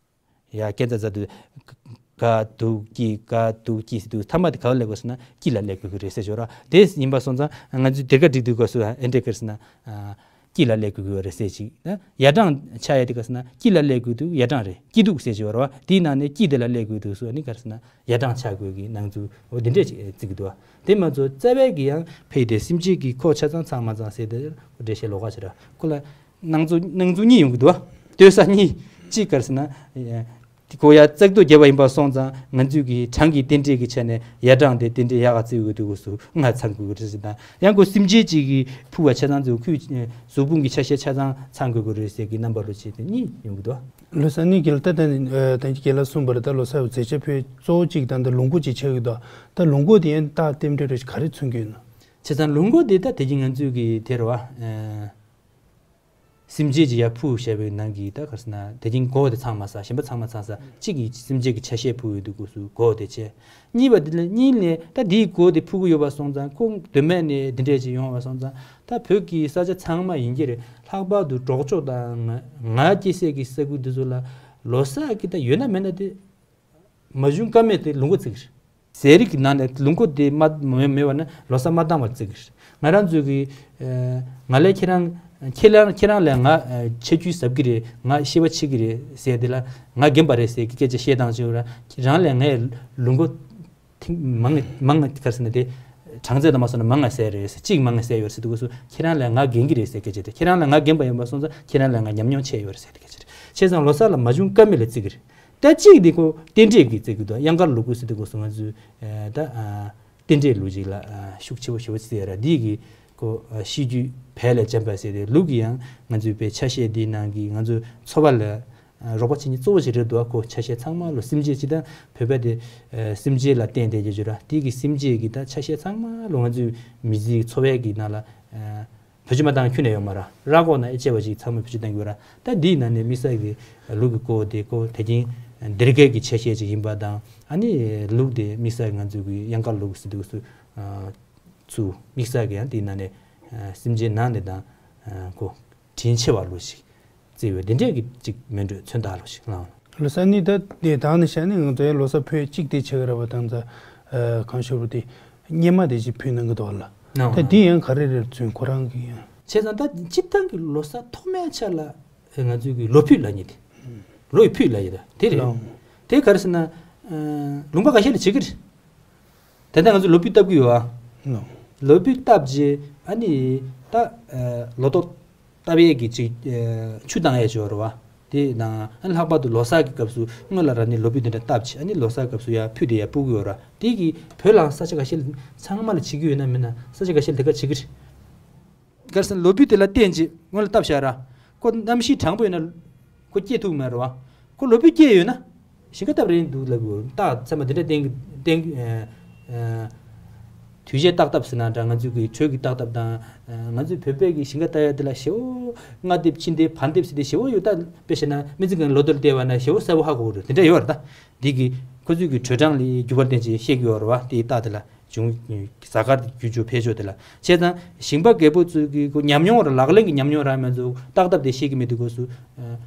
ཡ་སྐས་འཛེག་ཟེར་དུས་ག་དུག་ཀྱི་ག་དུག་ཀྱི་ཟེར་དུས་མཐའ་མ་དེ་ག་པར་སླེབས་དགོས་ཟེར་ན་ཀྱི་ལ་སླེབས་དགོས་ཀྱི་རེད་ཟེར་ཞོར་ར། དེ་ཡིན་པ་སོང་ཙང་ང་ཚོས་དེ་ག་སྒྲིག་དུས་སྐབས་སུ་ཨེ་འདྲས་ཀྱི་རེད་ཟེར་ན། ཀྱི་ལ་སླེབས་དགོས་ཀྱི་ཡོད་རེད་ཟེར་ཅིག་ན། ཡ་གྲངས་ཆགས་ཡ་དེ་ག་ཟེར་ན་ཀྱི་ལ་སླེབས་དགོས་དུས་ཡ་གྲངས་རེད། སྐྱིད་སྡུག་ཟེར་ཅིག་ཡོད་རེད་བ། དེའི་ནང་ནས་ཀྱི་དེ་ལ་སླེབས་དགོས་དུས་སུ་ཨ་ནི་ག་རེ་ཟེར་ན་ཡ་གྲངས་ཆགས་དགོས་ཀྱི་ནང་དུ་འོ་དེ་འདྲས་ཅིག་བརྩི་གི་འདུག་བ། དེ་མ་ཚད་རྩ་བའི་གི་ཡང་ཕ་གི་དེ་སེམས་ཅན་གྱི་ཁོག་ཆ་ཚང་ཚང་མ་ཚང་ཟེར་དེ་འགྲེལ་བཤད་ལོགས་ཀ་བྱེད་ར། ཁོ་ལ་སྣང་ཚུལ་སྣང་ཚུལ་གཉིས་ཡོང་གི་འདུག་བ། ལྟོས་ས་གཉིས། གཅིག་ག་རེ་ཟེར་ན། དེ་ཁོ་ཡ་བཙག་འཐུ་བརྒྱབ་པ་ཡིན་པ་སོང་ཙང་ང་ཚོས་ཀྱི་གྲངས་ཀྱི་རྟེན་འབྲེལ་གྱི་ཆ་ནས་ཡ་གྲངས་དེ་རྟེན་འབྲེལ་ཡག་ག་བརྩི་འོས་འདུག་སུ་ང་ཚང་དགོས་ཀྱི་རེད་ཟེར་དང་། ཡང་ཁོ་སེམས་ཅན་གཅིག་གི་ཕུ་བ་ཆ་ཚང་ཚོ་ཁོའི་གཟུགས་ཕུང་གི་ཆ་ཤས་ཆ་ཚང་ཚང་དགོས་ཀྱི་རེད་ཟེར་གྱི་རྣམ་པ་ལོ་ཆེ་དེ་གཉིས་ཡོང་གི་འདུག་ལོ་གསར་ནི་གལ་ཏེ་ད་ནི་ད་ནི་རྒན་ལགས་གསུངས་པ་རེད། ད་ལོ་གསར་བའི་མཛད་བྱ་ཕུལ་གཙོ་བོ་གཅིག་ད་ལྟ་ལུང་སྒོ་གཅིག་ཆགས་ཀྱི་འདུག་ད་ལུང་སྒོ་དེ་ཡང་རྟགས་རྟེན་འབྲེལ་རེ་ག་རེ་མཚོན་གྱི་ཡོད་ན། བྱས་ཙང་ལུང་སྒོ་དེ་ད་དེ་གི་ང་ཚོས་ཀྱི་དེ་རེད་བ། སེམས་ཅན་གྱི་ཡ་ཕུ་བཞག་པའི་ནང་གི་ད་ག་རེ་ཟེར་ན་དེ་རིང་མགོ་བོ་དེ་ཚང་མ་ཟ། གཞན་པ་ཚང་མ་ཚང་ས་གཅིག་གི་སེམས་ཅན་གྱི་ཆ་ཤས་ཕུ་ཡོད་དུས་སྐབས་སུ་མགོ་བོ་དེ་བྱས། གཉིས་པ་དེ་ལ་གཉིས་ལས་ད་དེའི་མགོ་བོ་དེ་ཕུ་གི་ཡོད་པ་སོང་ཙང་ཁོ་མདོ་སྨད་ནས་འདི་འདྲས་ཅིག་ཡོང་བ་སོང་ཙང་ད་བོད་ཀྱི་ས་ཆ་ཚང་མ་ཡིན་གྱི་རེད། ལྷག་པར་དུ་འབྲོག་ཕྱོགས་དང་ང་སྐྱེས་སའི་གི་ས་ཁུལ་འདི་ཚོ་ལ་ལོ་གསར་གི་ད་ཡོད་ན་མེད་ན་དེ། མ་བྱུང་ཀ་མེད་དེ་ལུང་སྒོ་བརྩི་གི་རེད། ཟས་རིགས་ཀྱི་ནང་ནས་ལུང་སྒོ་དེ་མ་མེད་མེད་པ་ན་ལོ་གསར་མ་བཏང་བར་བརྩི་གི་རེད། ང་རང་ཚོ་གི་ང་ལས་ཁྱེད་རང་ཁྱེད་རང་ཁྱེད་རང་ལས་ང་ཆེ་རྒྱུས་ཟབ་གི་རེད། ང་ཤེས་པ་ཆེ་གི་རེད་ཟེར་དེ་ལ་ང་རྒན་པ་རེད་ཟེར་གི་སྐད་ཆ་བཤད་སྟངས་ཅིག་ཡོད་ར། ཁྱེད་རང་ལས་ངས་ལུང་སྒོ་ཐེངས་མང་ངེ་མང་ངེ་ག་རེ་ཟེར་ན་དེ་གྲངས་ཚད་དུ་མ་སོང་ན་མང་ང་ཟས་རེད་ཟེར། གཅིག་མང་ང་ཟས་ཡོད་རེད་ཟེར་དུས་སྐབས་སུ་ཁྱེད་རང་ལས་ང་རྒན་གི་རེད་ཟེར་སྐད་ཆ་དེ། ཁྱེད་རང་ལས་ང་རྒན་པ་ཡིན་པ་སོང་ཙང་ཁྱེད་རང་ལས་ང་ཉམས་མྱོང་ཆེ་ཡོད་རེད་ཟེར་སྐད་ཆ་རེད། བྱས་ཙང་ལོ་གསར་ལ་མ་བྱུང་ཀ་མེད་ལ་བརྩི་གི་རེད། ད་གཅིག་འདི་ཁོ་རྟེན་འབྲེལ་གྱིས་བརྩི་གི་འདུག་གཡང་དཀར་ལུག་གུ་ཟེར་དུས་སྐབས་སུ་ང་ཚོས་ད་རྟེན་འབྲེལ་ལུགས་ཅིག་ལ་ཤུགས་ཆེ་བོ་ཞེ་པོ་བརྩི་ཡ་ར། འདི་གི་ཁོ་ཤེས་རྒྱུད་བལ་ལས་འཇམ་པ་ཟེར་ཏེ་ལུག་གི་ཡང་ང་ཚོའི་བོད་ཆ་ཤས་འདིའི་ནང་གི་ང་ཚོའི་འཚོ་བ་ལ་རོགས་པ་བྱེད་མཁན་གཙོ་བོ་ཞིག་རེད་འདུག་ཁོ་ཆ་ཤས་ཚང་མ་ལོ་སེམས་ཅན་སྤྱི་དང་བོད་པ་དེ་སེམས་ཅན་ལ་བརྟེན་བསྡད་ཀྱི་ཡོད་ར། དེ་གི་སེམས་ཅན་གྱི་ད་ཆ་ཤས་ཚང་མ་ལོ་ང་ཚོའི་མི་ཚེའི་འཚོ་བའི་གི་ནང་ལ་བེད་སྤྱོད་མ་བཏང་ཁྱོན་ནས་ཡོད་མ་ར། ར་སྐོར་ན་ཨེ་བྱས་པ་ཞིག་ཚང་མ་བེད་སྤྱོད་བཏང་གི་ཡོད་ར། ད་འདིའི་ནང་ནས་དམིགས་བསལ་གྱི་ལུག་གི་སྐོར་དེ་ཁོ་དེ་རིང་སྡེར་ཁའི་གི་ཆ་ཤས་ཅིག་ཡིན་པ་དང་། ཨ་ནི་ལུག་དེ་དམིགས་བསལ་གྱི་ང་ཚོའི་གི་གཡང་དཀར་ལུག་ཟེར་དུས་སུ་ཚུ་དམིགས་བསལ་གྱི་ཡང་དེའི་ནང་ནས་སེམས་ཅན་ནང་ནས་དང་ཁོ། དྲིན་ཆེ་བ་ལོ་ཞིག་བརྩི་བའི་འདི་འདྲས་ཀྱི་ཅིག་མེད་འགྲོས་མཚོན་རྟགས་ལོ་ཞིག་བླངས། ལོ་གསར་ནི་ད་དེ་དང་ནི་བྱས་ནས་ང་ཚོའི་ལོ་གསར་ཕུད་གཅིག་དེ་བྱེད་ཀྱི་རེད་པ། དང་ཚ་གང་ཤོར་བ་དེ་སྙེ་མ་དེ་ཅིག་ཕུལ་གནང་གི་འདུག་ལ། ད་འདི་ཡང་ག་རེ་རེད་ཚུན་ཁོ་རང་གི་ཡང་། བྱས་ཙང་ད་སྤྱིར་བཏང་གི་ལོ་གསར་ཐོག་མའི་ཆ་ལ་ང་ཚོའི་གི་ལོ་ཕུད་ལབ་མཁན་དེ། ལོ་ཡི་ཕུད་ལབ་ཡོད་ད་དེ་རེད། དེ་ག་རེ་ཟེར་ན། ལུང་པ་འགའ་ཤས་ལ་བྱེད་ཀྱི་རེད། ད་ལྟ་ང་ཚོ་ལོ་ཕུད་བཏབ་ཀྱི་ཡོད་ཨ། ལོ་ཕུད་བཏབ་རྗེས་ཨ་ནི་ད་ལོ་ཏོག་བཏབ་ཡས་ཀྱི་ཅིག་ཆུ་བཏང་ཡས་ཅིག་ཡོད་རེད་བ། དེ་དང་ཨ་ནི་ལྷག་པར་དུ་ལོ་གསར་གྱི་སྐབས་སུ་སྔོན་ལ་ར་ནི་ལོ་ཕུད་དེ་འདྲ་བཏབ་བྱས། ཨ་ནི་ལོ་གསར་སྐབས་སུ་ཡར་ཕུད་དེ་ཡར་སྤུག་གི་ཡོད་ར། དེ་གི་བོད་ལའང་ས་ཆ་འགའ་ཤས་ཚང་མ་ལ་བྱེད་ཀྱི་ཡོད་ན་མིན་ན་ས་ཆ་འགའ་ཤས་ལ་དེ་ག་བྱེད་ཀྱི་རེད། ག་རེ་ཟེར་ན་ལོ་ཕུད་དེ་ལ་བརྟེན་བྱས་སྔོན་ལ་བཏབ་བཞག་ར། ཁོ་གནམ་གཤིས་གྲང་པོ་ཡོད་ན་ཁོ་སྐྱེ་ཐུབ་མ་རེད་བ། ཁོ་ལོ་ཕུད་སྐྱེས་ཡོད་ན་ཞིང་ཁ་བཏབ་རན་འདུག་ལབ་དགོས། རྟགས་ཚད་མ་འདི་འདྲ་བསྟན་གི་བསྟན་གི་དུས་བཞིའི་རྟགས་ཐབ་ཟེར་ན་འདྲ། ང་ཚོའི་གི་དྲོད་ཀྱི་རྟགས་ཐབ་དང་། ང་ཚོའི་བོད་པའི་གི་ཞིང་ཁ་བཏབ་ཡ་དེ་ལ་ཞེ་པོ་སྔ་ལྟེབ་ཕྱི་ལྟེབ་བར་ལྟེབ་ཟེར་ཏེ་ཞེ་པོ་ཡོད། ད་དཔེ་བཤད་ན་སྨན་རྩིས་ཁང་ལོ་ཐོ་ལ་བལྟས་པ་ན་ཞེ་པོ་གསལ་པོ་ཧ་གོ་གི་རེད། དེ་འདྲ་ཡོད་རེད། ད་འདི་གི་ཁོ་ཚོའི་གི་དྲོད་གྲང་ལ་འགྱུར་བ་བསྟན་བྱས་བཤད་ཀྱི་ཡོད་རེད་བ། དེའི་རྟགས་དེ་ལ། བྱུང་། གཟའ་སྐར་དེ་རྒྱུ་ཆོག་ཕལ་ཆོག་དེ་ལ། བྱས་ཙང་ཞིང་པ་རྒད་པོ་ཚོས་ཀྱི་ཁོ་ཉམས་མྱོང་ར་ལག་ལེན་གྱི་ཉམས་མྱོང་ར་མ་ཚོ་ཏག་ཏག་དེ་ཤེས་ཀྱི་མེད་དུས་སྐབས་སུ།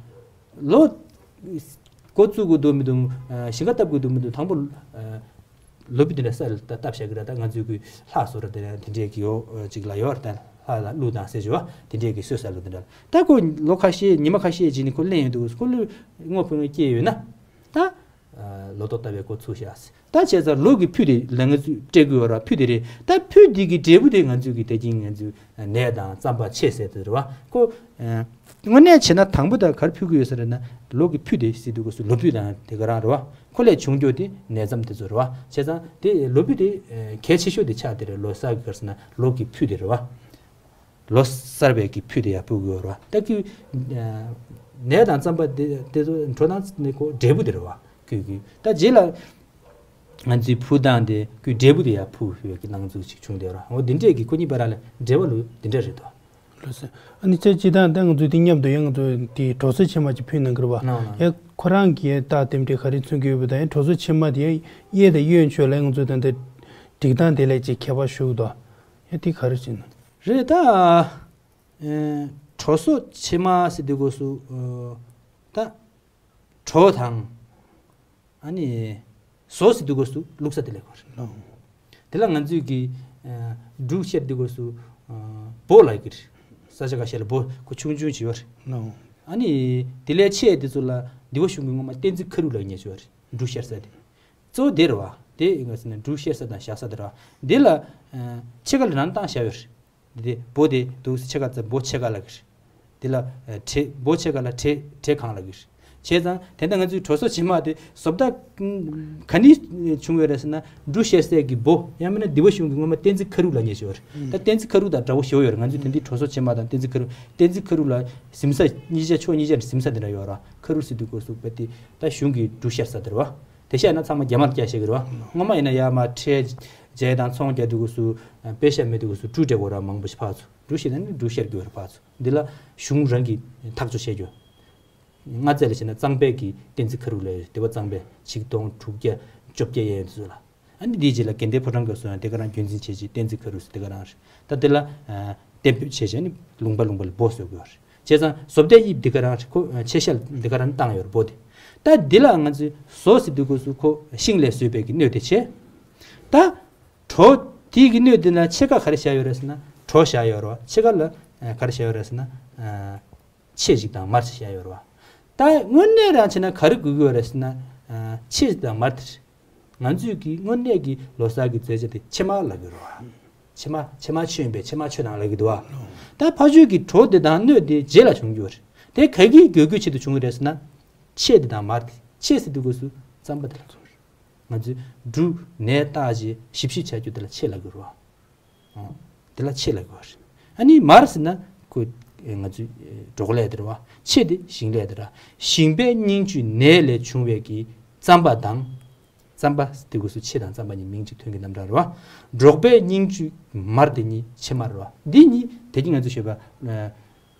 ལོ་འགོ་བཙུགས་དགོས་འདུག་མི་འདུག་ཞིང་ཁ་བཏབ་དགོས་འདུག་མི་འདུག་དང་པོ། ལོ་བུ་དེ་འདྲ་ས་ལ་བཏབ་བཞག་གི་ར། ད་ང་ཚོའི་གི་ལྷ་བཟོ་ར་དེ་འདྲ་དེ་འདྲས་ཀྱི་ཡོ་ཅིག་ལ་ཡོད་ར། ད་ལྷ་ལ་གླུ་དང་ཟེར་བ་དེ་འདྲས་ཀྱི་སྲོལ་ས་ལོ་དེ་འདྲ་ལ། ད་ཁོ་ལོ་ཁ་ཤས་ཉི་མ་ཁ་ཤས་རྗེས་ནས་ཁོ་གླེང་ཡོང་འདུག་ཁོ་གླུ་དངོས་ཕུ་ངོས་སྐྱེས་ཡོད་ན། ད་ལོ་ཏོག་བཏབ་པའི་ཁོ་ཚུགས་ཤག་ད་བྱས་ཙང་ལོ་གི་ཕུད་དེ་ལ་ང་ཚོས་སྤྲད་དགོས་ཡོད་ར། ཕུད་དེ་རེད། ད་ཕུད་དེ་གི་འབྲས་བུ་དེ་ང་ཚོས་གི་དེ་གིན་ང་ཚོས་ནས་དང་རྩམ་པ་ཆེ་ཟེར་དེ་རེད་བ། ཁོ་དངོས་གནས་བྱས་ན་དང་པོ་ད་གར་ཕུལ་གི་ཡོད་ས་རེད་ན། ལོ་གི་ཕུད་དེ་ཟེར་དུས་སྐབས་སུ་ལོ་ཕུད་དང་དེ་ག་རང་རེད་བ། ཁོ་ལས་བྱུང་རྒྱུ་དེ་ནས་རྩམ་དེ་ཚོ་རེད་བ། བྱས་ཙང་དེ་ལོ་ཕུད་དེ་གལ་ཆེ་ཤོས་དེ་ཆགས་དེ་རེད། ལོ་གསར་གི་གར་ཟེར་ན་ལོ་གི་ཕུད་དེ་རེད་བ། ལོ་གསར་པའི་གི་ཕུད་དེ་ཡར་ཕུལ་གི་ཡོད་རེད་བ། ད་གི་ནས་དང་རྩམ་པ་དེ་དེ་ཚོ་འགྲོ་སྟངས་ནི་ཁོ་འབྲས་བུ་དེ་རེད་བ། གི་གི་ད་རྗེས་ལ། ང་ཚོའི་ཕུ་དང་དེ་ཀུན་འབྲས་བུ་དེ་ཡར་ཕུ་ཡོད་ཀྱི་སྣང་ཚུལ་ཅིག་བྱུང་བསྡད་ར། འོ་འདི་འདྲས་ཀྱི་ཁོ་གཉིས་བར་ལ་འབྲེལ་བ་ལོ་འདི་འདྲ་རེད་དོ། ལོ་སེ། ཨ་ནི་ཚེ་སྤྱི་དང་ད་ང་ཚོའི་དེ་མཉམ་དུ་ཡང་ང་ཚོ་དེ་གྲོ་སོ་ཕྱེ་མ་ཅིག་ཕུལ་གནང་གི་རེད་བ། ནང་ནང་། ཡང་ཁོ་རང་གིས་ད་དེ་འདྲས་ག་རེ་མཚོན་གྱི་ཡོད་པ་དང་། ཡང་གྲོ་སོ་ཕྱེ་མ་དེ་ཡང་གཡས་དང་གཡོན་ཕྱོགས་ལ་ང་ཚོའི་ད་འདི་སྒྲིག་སྟངས་དེ་ལས་ཅིག་ཁྱད་པར་ཞུགས་དོ། ཡང་དེ་ག་རེ་བྱེད་ན། རེད་ད། ཨེ། གྲོ་སོ་ཕྱེ་མ་ཟེར་དུས་སྐབས་སུ་ད། གྲོ་དང་། ཨ་ནི། ཟོ་ཟེར་དུས་སྐབས་སུ་བླུགས་ས་དེ་ལས་གོ་རེད། ཨོ། དེ་ལ་ང་ཚོས་ཀྱི་ཨ། འབྲུ་བཤད་དུས་སྐབས་སུ་ཨ། བོ་ལབ་ཀྱི་རེད། ས་ཆ་ཁ་ཤས་ལ་བོ་ཁོ་ཆུང་ཆུང་ཅིག་ཡོད་རེད། ཨོ། ཨ་ནི་དེ་ལས་ཆེ་དེ་ཚོ་ལ་འདི་བ་གཞུང་གི་སྔོན་མ་བསྟན་འཛིན་ཁ་རུ་ལབ་མཁན་ཅིག་ཡོད་རེད། འབྲུ་བཤད་ས་དེ་གཙོ་བོ་དེ་རེད་བ། དེ་ཡིན་ག་ཟེར་ན་འབྲུ་བཤད་ས་དང་བཞག་ས་དེ་རེད་བ། འདི་ལ་ཨ། ཕྱེད་ཀ་ལ་རང་བཏང་བཞག་ཡོད་རེད། འདི་དེ་བོ་དེ་འདུག་ཕྱེད་ཀ་ཙམ་བོ་ཕྱེད་ཀ་ལབ་ཀྱི་རེད། འདི་ལ་ཨ། བྲེ་བོ་ཕྱེད་ཀ་ལ་བྲེ་བྲེ་གང་ལབ་ཀྱི་རེད། བྱས་ཙང་དེ་འདྲ་ང་ཚོའི་གྲོ་སོ་ཕྱེ་མ་དེ་བཟོ་ལྟ་ག་ནས་བྱུང་བ་རེད་ཟེར་ན། འབྲུ་བཤད་སའི་གི་བོ་ཡང་མིན་ན་འདི་བ་གཞུང་གི་སྔོན་མ་བསྟན་འཛིན་ཁ་རུ་ལབ་མཁན་ཞིག་ཡོད་རེད། ད་བསྟན་འཛིན་ཁ་རུ་དང་འདྲ་བོ་ཞིག་ཡོད་རེད། ང་ཚོས་དེ་འདི་གྲོ་སོ་ཕྱེ་མ་དང་བསྟན་འཛིན་ཁ་རུ། བསྟན་འཛིན་ཁ་རུ་ལ་གཟིམ་ས་གཉིས་ཆ་ཕྱོགས་གཉིས་ཆ་ནས་གཟིམ་ས་དེ་འདྲ་ཡོད་རེད། ཁ་རུ་ཟེར་དུས་སྐབས་སུ་བ་དེ་ད་གཞུང་གི་འབྲུ་བཤད་ས་དེ་རེད་བ། དེ་བཤད་ན་ཚང་མ་རྒྱ་མར་རྒྱག་ཤེས་ཀྱི་རེད་བ། སྔོན་མ་ཡིན་ན་ཡར་མར་ཁྲལ་འཇལ་དང་ཚོང་རྒྱག་དུས་སྐབས་སུ་དཔེ་བཤད་མེད་དུས་སྐབས་སུ་འབྲུ་སྤྲད་དགོས་ར། མང་པོ་ཞིག་ཕར་ཚུར་འབྲུ་བཤད་ན་ནི་འབྲུ་བཤད་དགོས་ར་ཕར་ཚུར། འདི་ལ་གཞུང་རང་གིས་ཐག་གཅོད་བྱེད་རྒྱུ། སྔ་རྩིས་ལ་བྱས་ན་གཙང་པའི་གི་བསྟན་འཛིན་ཁ་རུ་ལ་ཡོད། སྡེ་པ་གཙང་པའི་ཆིག་སྟོང་དྲུག་བརྒྱ་བཅོ་བརྒྱད་ཡན་དུ་ཚུད་ལ། ཨ་ནི་འདིའི་རྗེས་ལ་དགེ་ལྡན་ཕོ་བྲང་སྐབས་སུ་ཡང་དེ་ག་རང་རྒྱུན་འཛིན་བྱེད་ཀྱི་བསྟན་འཛིན་ཁ་རུ་ཟེར་དེ་ག་རང་རེད། ད་དེ་ལ་ཨ། གཏན་འབེབས་བྱས་བྱས་ནི་ལུང་པ་ལུང་པ་ལ་བོ་བཟོ་དགོས་རེད། བྱས་ཙང་བཟོ་ལྟའི་དབྱིབས་འདི་ག་རང་རེད། ཁོ་ཆེ་ཤ་འདི་ག་རང་བཏང་ཡོད་རེད་བོ་དེ། ད་འདི་ལ་ང་ཚོས་ཟོ་ཟེར་དུས་སྐབས་སུ་ཁོ་ཤིང་ལས་བཟོས་པའི་གི་སྣོད་དེ་བྱས། ད་གྲོ་དེའི་གི་སྣོད་དེ་ན་ཕྱེད་ཀ་ག་རེ་བཞག་ཡོད་རེད་ཟེར་ན་གྲོ་བཞག་ཡོད་རེད་བ། ཕྱེད་ཀ་ལ་ཨ། ག་རེ་བཞག་ཡོད་རེད་ཟེར་ན་ཨ། ཕྱེད་ཅིག་དང་མར་ཅིག་བཞག་ཡོད་རེད་བ། ད་དངོས་གནས་རང་བྱས་ན་ག་རེ་དགོས་ཀྱི་ཡོད་རེད་ཟེར་ན། ཨ། ཕྱེད་དང་མར་དེ་རེད། ང་ཚོས་ཀྱི་དངོས་གནས་ཀྱི་ལོ་གསར་གྱི་མཛད་བྱ་དེ་ཕྱེ་མར་ལབ་ཀྱི་རེད་བ། ཕྱེ་མར་ཕྱེ་མར་མཆོད་ཡིན་པས་ཕྱེ་མར་མཆོད་དང་ལབ་ཀྱི་འདུག་བ། ད་ཕ་ཆོས་ཀྱི་གྲོ་དེ་དང་སྣོད་དེ་རྗེས་ལ་བྱུང་རྒྱུ་རེད། དེ་ག་གིས་འགོག་རྒྱུའི་ཆེད་དུ་བྱུང་བ་རེད་ཟེར་ན། ཕྱེད་དེ་དང་མར་དེ། ཕྱེད་ཟེར་དུས་སྐབས་སུ་རྩམ་པ་དེ་ལ་ཟེར། ང་ཚོས་འབྲུ་ནས་བཏགས་རྗེས་ཞིབ་ཞིབ་བྱ་རྒྱུ་དེ་ལ་ཕྱེད་ལབ་ཀྱི་རེད་བ། ཨོ། དེ་ལ་ཕྱེད་ལབ་ཀྱི་རེད། ཨ་ནི་མར་ཟེར་ན་ཁོ་ང་ཚོའི་འབྲོག་ལས་དེ་རེད་བ། ཕྱེད་དེ་ཞིང་ལས་དེ་རེད། ཞིང་པའི་སྙིང་བཅུད་ནས་ལས་བྱུང་བའི་གི་རྩམ་པ་དང་། རྩམ་པ་དེ་སྐབས་སུ་ཕྱེད་དང་རྩམ་པ་གཉིས་མིང་གཅིག་མཐུན་གྱི་རྣམ་གྲངས་རེད་བ། འབྲོག་པའི་སྙིང་བཅུད་མར་དེ་གཉིས་ཕྱེ་མར་རེད་བ། འདི་གཉིས་དེ་གི་ང་ཚོས་ཤོད་པ།